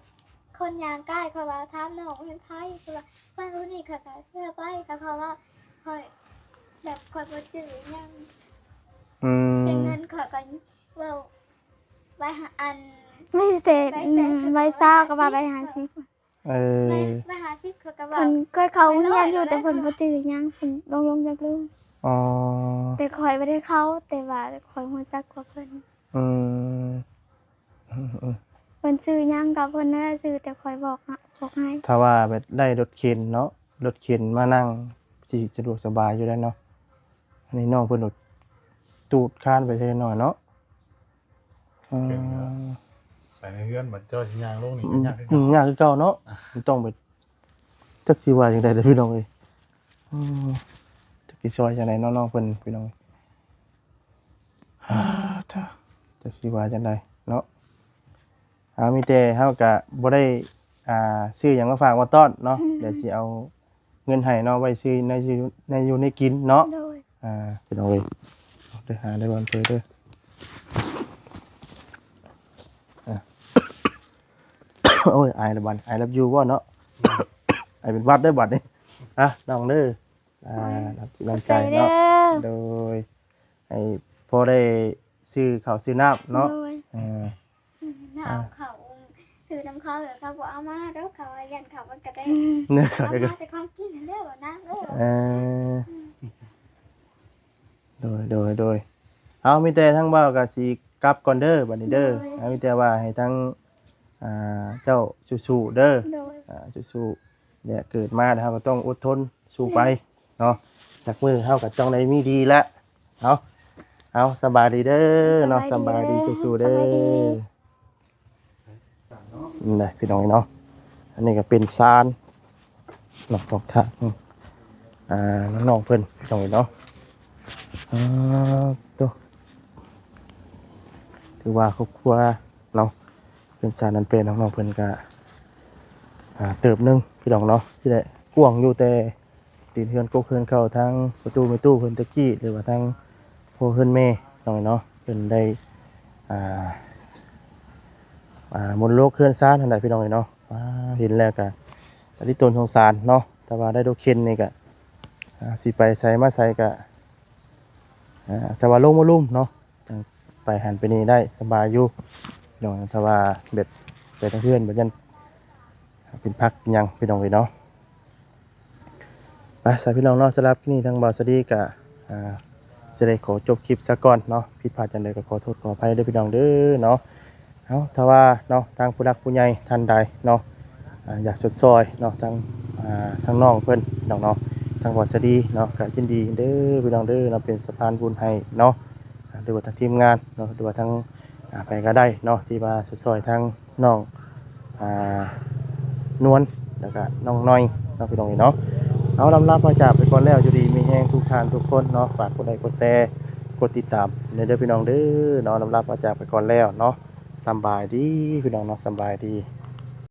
ຄົນຍ່າງກາຍ ຂ້ອຍວ່າຖາມນ້ອງເປັນໃຜ ເພິ່ນວ່າ ເພິ່ນຜູ້ນີ້ ຂ້ອຍກໍເຊື່ອໄປ ກໍເພາະວ່າຂ້ອຍແບບຂ້ອຍບໍ່ຈື່ຫຍັງ ອືມ ແຕ່ເງິນຂ້ອຍກໍເວົ້າ ໄວ້ຫາ ອັນ ໄວ້ແສນ ໄວ້ແສນ ອືມ ໄວ້ຊາວກໍວ່າໄວ້ຫ້າສິບ ເອີ ໄວ້ ໄວ້ຫ້າສິບ ຂ້ອຍກໍວ່າ ເພິ່ນເຄີຍເຂົ້າໂຮງຮຽນຢູ່ ແຕ່ເພິ່ນບໍ່ຈື່ຫຍັງ ເພິ່ນລົງໆ ຢາກລືມ ອໍ ແຕ່ຂ້ອຍບໍ່ໄດ້ເຂົ້າ ແຕ່ວ່າຂ້ອຍຮູ້ຈັກກວ່າເພິ່ນ ອືມ ອືມ ອືມ ເພິ່ນຊື່ຫຍັງກໍເພິ່ນນັ້ນແຫຼະຊື່ ແຕ່ຂ້ອຍບອກ ບອກໃຫ້ ຖ້າວ່າແບບໄດ້ລົດເຂັນເນາະ ລົດເຂັນມານັ່ງ ຊິສະດວກສະບາຍຢູ່ແລ້ວເນາະ ອັນນີ້ນ້ອງເພິ່ນໂດດ ຕູດຄານໄປເທື່ອໜ້ອຍເນາະ. ເອີ ເຊິ່ງ ເອີ ໄປໃນເຮືອນ ບັດເຈົ້າຊິຍ່າງລົງນີ້ ອືມ ກໍຍາກຄື ອື ເກົ່າ ມ ຍາກຄືເກົ່າເນາະ. ມັນຕ້ອງໄປ ຈັກຊິວ່າຈັ່ງໃດເດີ້ພີ່ນ້ອງເອີຍ. ອືມ ຈັກຊິຊ່ອຍຈັ່ງໃດເນາະ ນ້ອງເພິ່ນ ພີ່ນ້ອງ. ຮາ ເຈົ້າ ຈັກຊິວ່າຈັ່ງໃດເນາະ. ອ່າ ມີແຕ່ເຮົາກະບໍ່ໄດ້ ອ່າ ຊື້ຫຍັງມາຝາກມາຕ້ອນເນາະ. ອືມ ດຽວຊິເອົາເງິນໃຫ້ເນາະ ໄວ້ຊື້ແນວຢູ່ ແນວຢູ່ແນວກິນເນາະ. ໂດຍ ອ່າ ພີ່ນ້ອງເອີຍ ເດີ ຫາໄດ້ບ່ອນເປີດເດີ. ອ່າ ໂອ້ຍ ອາຍລະບັດ ອາຍລັບຢູບໍ່ເນາະ. ອາຍເປັນຫວັດເດີບັດນີ້. ອ່າ ນ້ອງເດີ ອ່າ ຂອບໃຈ ນ້ຳຈິດນ້ຳໃຈເນາະ. ໂດຍ ໃຫ້ພໍໄດ້ຊື້ເຂົ້າຊື້ນ້ຳເນາະ. ໂດຍ ເອີ ອືມ ຖ້າເອົາເຂົ້າຊື້ນຳເຂົາ ເຂົາບໍ່ເອົາມາດອກ ເຂົາຢ້ານເຂົ້າມັນກະແດງ. ເນາະ ເອົາມາແຕ່ຂອງກິນເດີນາງເອີຍ. ເອີ ອືມ ໂດຍ ໂດຍ ໂດຍ. ເອົາ ມີແຕ່ທາງບ່າວກະຊິກັບກ່ອນເດີບັດນີ້ເດີ. ໂດຍ ເອົາ ມີແຕ່ວ່າໃຫ້ທາງ ອ່າ ເຈົ້າສູ້ໆເດີ. ໂດຍ ອ່າ ສູ້ໆ ແລະ ເກີດມາແລ້ວເຮົາກໍຕ້ອງອົດທົນສູ້ໄປເນາະ. ຈັກມື້ເຮົາກໍຕ້ອງໄດ້ມີດີແຫຼະ. ເອົາ ເອົາ ສະບາຍດີເດີເນາະ. ສະບາຍດີ ສະບາຍດີ ສູ້ໆເດີ. ສະບາຍດີ ນີ້ແຫຼະພີ່ນ້ອງເນາະ ອັນນີ້ກໍເປັນສານເນາະ ຂອງທາງ ອ່າ ນ້ອງໆເພິ່ນພີ່ນ້ອງເນາະ. ອ່າ ໂຕ ຖືວ່າຄອບຄົວເນາະ ເຮືອນຊານນັ້ນເປັນ ນ້ອງໆເພິ່ນກະ ອ່າ ເຕີບໜຶ່ງພີ່ນ້ອງເນາະ ທີ່ໄດ້ກວ້າງຢູ່ ແຕ່ ຕີນເຮືອນກົກເຮືອນເຂົ້າ ທາງປະຕູແມ່ຕູ້ເພິ່ນແຕ່ກີ້ ຫຼືວ່າທາງພໍ່ເຮືອນແມ່ນ້ອງເນາະ ເພິ່ນໄດ້ ອ່າ ອ່າ ມົນໂລກເຮືອນຊານຫັ້ນແຫຼະພີ່ນ້ອງເນາະ. ອ່າ ເຫັນແລ້ວກະຕາລິຕົນສົງສານເນາະ ແຕ່ວ່າໄດ້ໂດເຂັນນີ້ກະ ອ່າ ຊິໄປໃສມາໃສກະ ອ່າ ແຕ່ວ່າລົງມາລຸ່ມເນາະ ຈັ່ງໄປຫັ້ນໄປນີ້ໄດ້ສະບາຍຢູ່ພີ່ນ້ອງ. ແຕ່ວ່າແບບໄປທາງເຮືອນ ແບບຢ້ານເປັນຜັກຫຍັງພີ່ນ້ອງເອີຍເນາະ. ໄປຊະພີ່ນ້ອງເນາະ ສຳລັບຄລິບນີ້ທາງບ່າວສາລີກະ ອ່າ ຈະໄດ້ຂໍຈົບຄລິບຊະກ່ອນເນາະ. ຜິດພາດຈັ່ງໃດກໍຂໍໂທດຂໍອະໄພເດີພີ່ນ້ອງເດີເນາະ. ເອົາ ຖ້າວ່າເນາະ ທາງຜູ້ຫຼັກຜູ້ໃຫຍ່ທ່ານໃດເນາະ ອ່າ ຢາກຊົດຊ່ອຍເນາະ ທາງ ອ່າ ທາງນ້ອງເພິ່ນພີ່ນ້ອງເນາະ ທາງບ່າວສາລີເນາະ ກະຍິນດີເດີພີ່ນ້ອງເດີເນາະ ເປັນສະພານບຸນໃຫ້ເນາະ. ອ່າ ຫຼືວ່າທາງທີມງານເນາະ ຫຼືວ່າທາງ ອ່າ ໃຜກໍໄດ້ເນາະ ທີ່ວ່າຊ່ອຍທາງນ້ອງ ອ່າ ນວນ ແລ້ວກະນ້ອງໜ້ອຍເນາະ ພີ່ນ້ອງເນາະ. ເອົາ ລຳລາພາຈາກໄປກ່ອນແລ້ວ ຢູ່ດີມີແຮງທຸກທ່ານທຸກຄົນເນາະ. ຝາກກົດໄລກົດແຊ ກົດຕິດຕາມແດ່ເດີພີ່ນ້ອງເດີເນາະ. ລຳລາພາຈາກໄປກ່ອນແລ້ວເນາະ. ສຳບາຍດີພີ່ນ້ອງເນາະ ສຳບາຍດີ.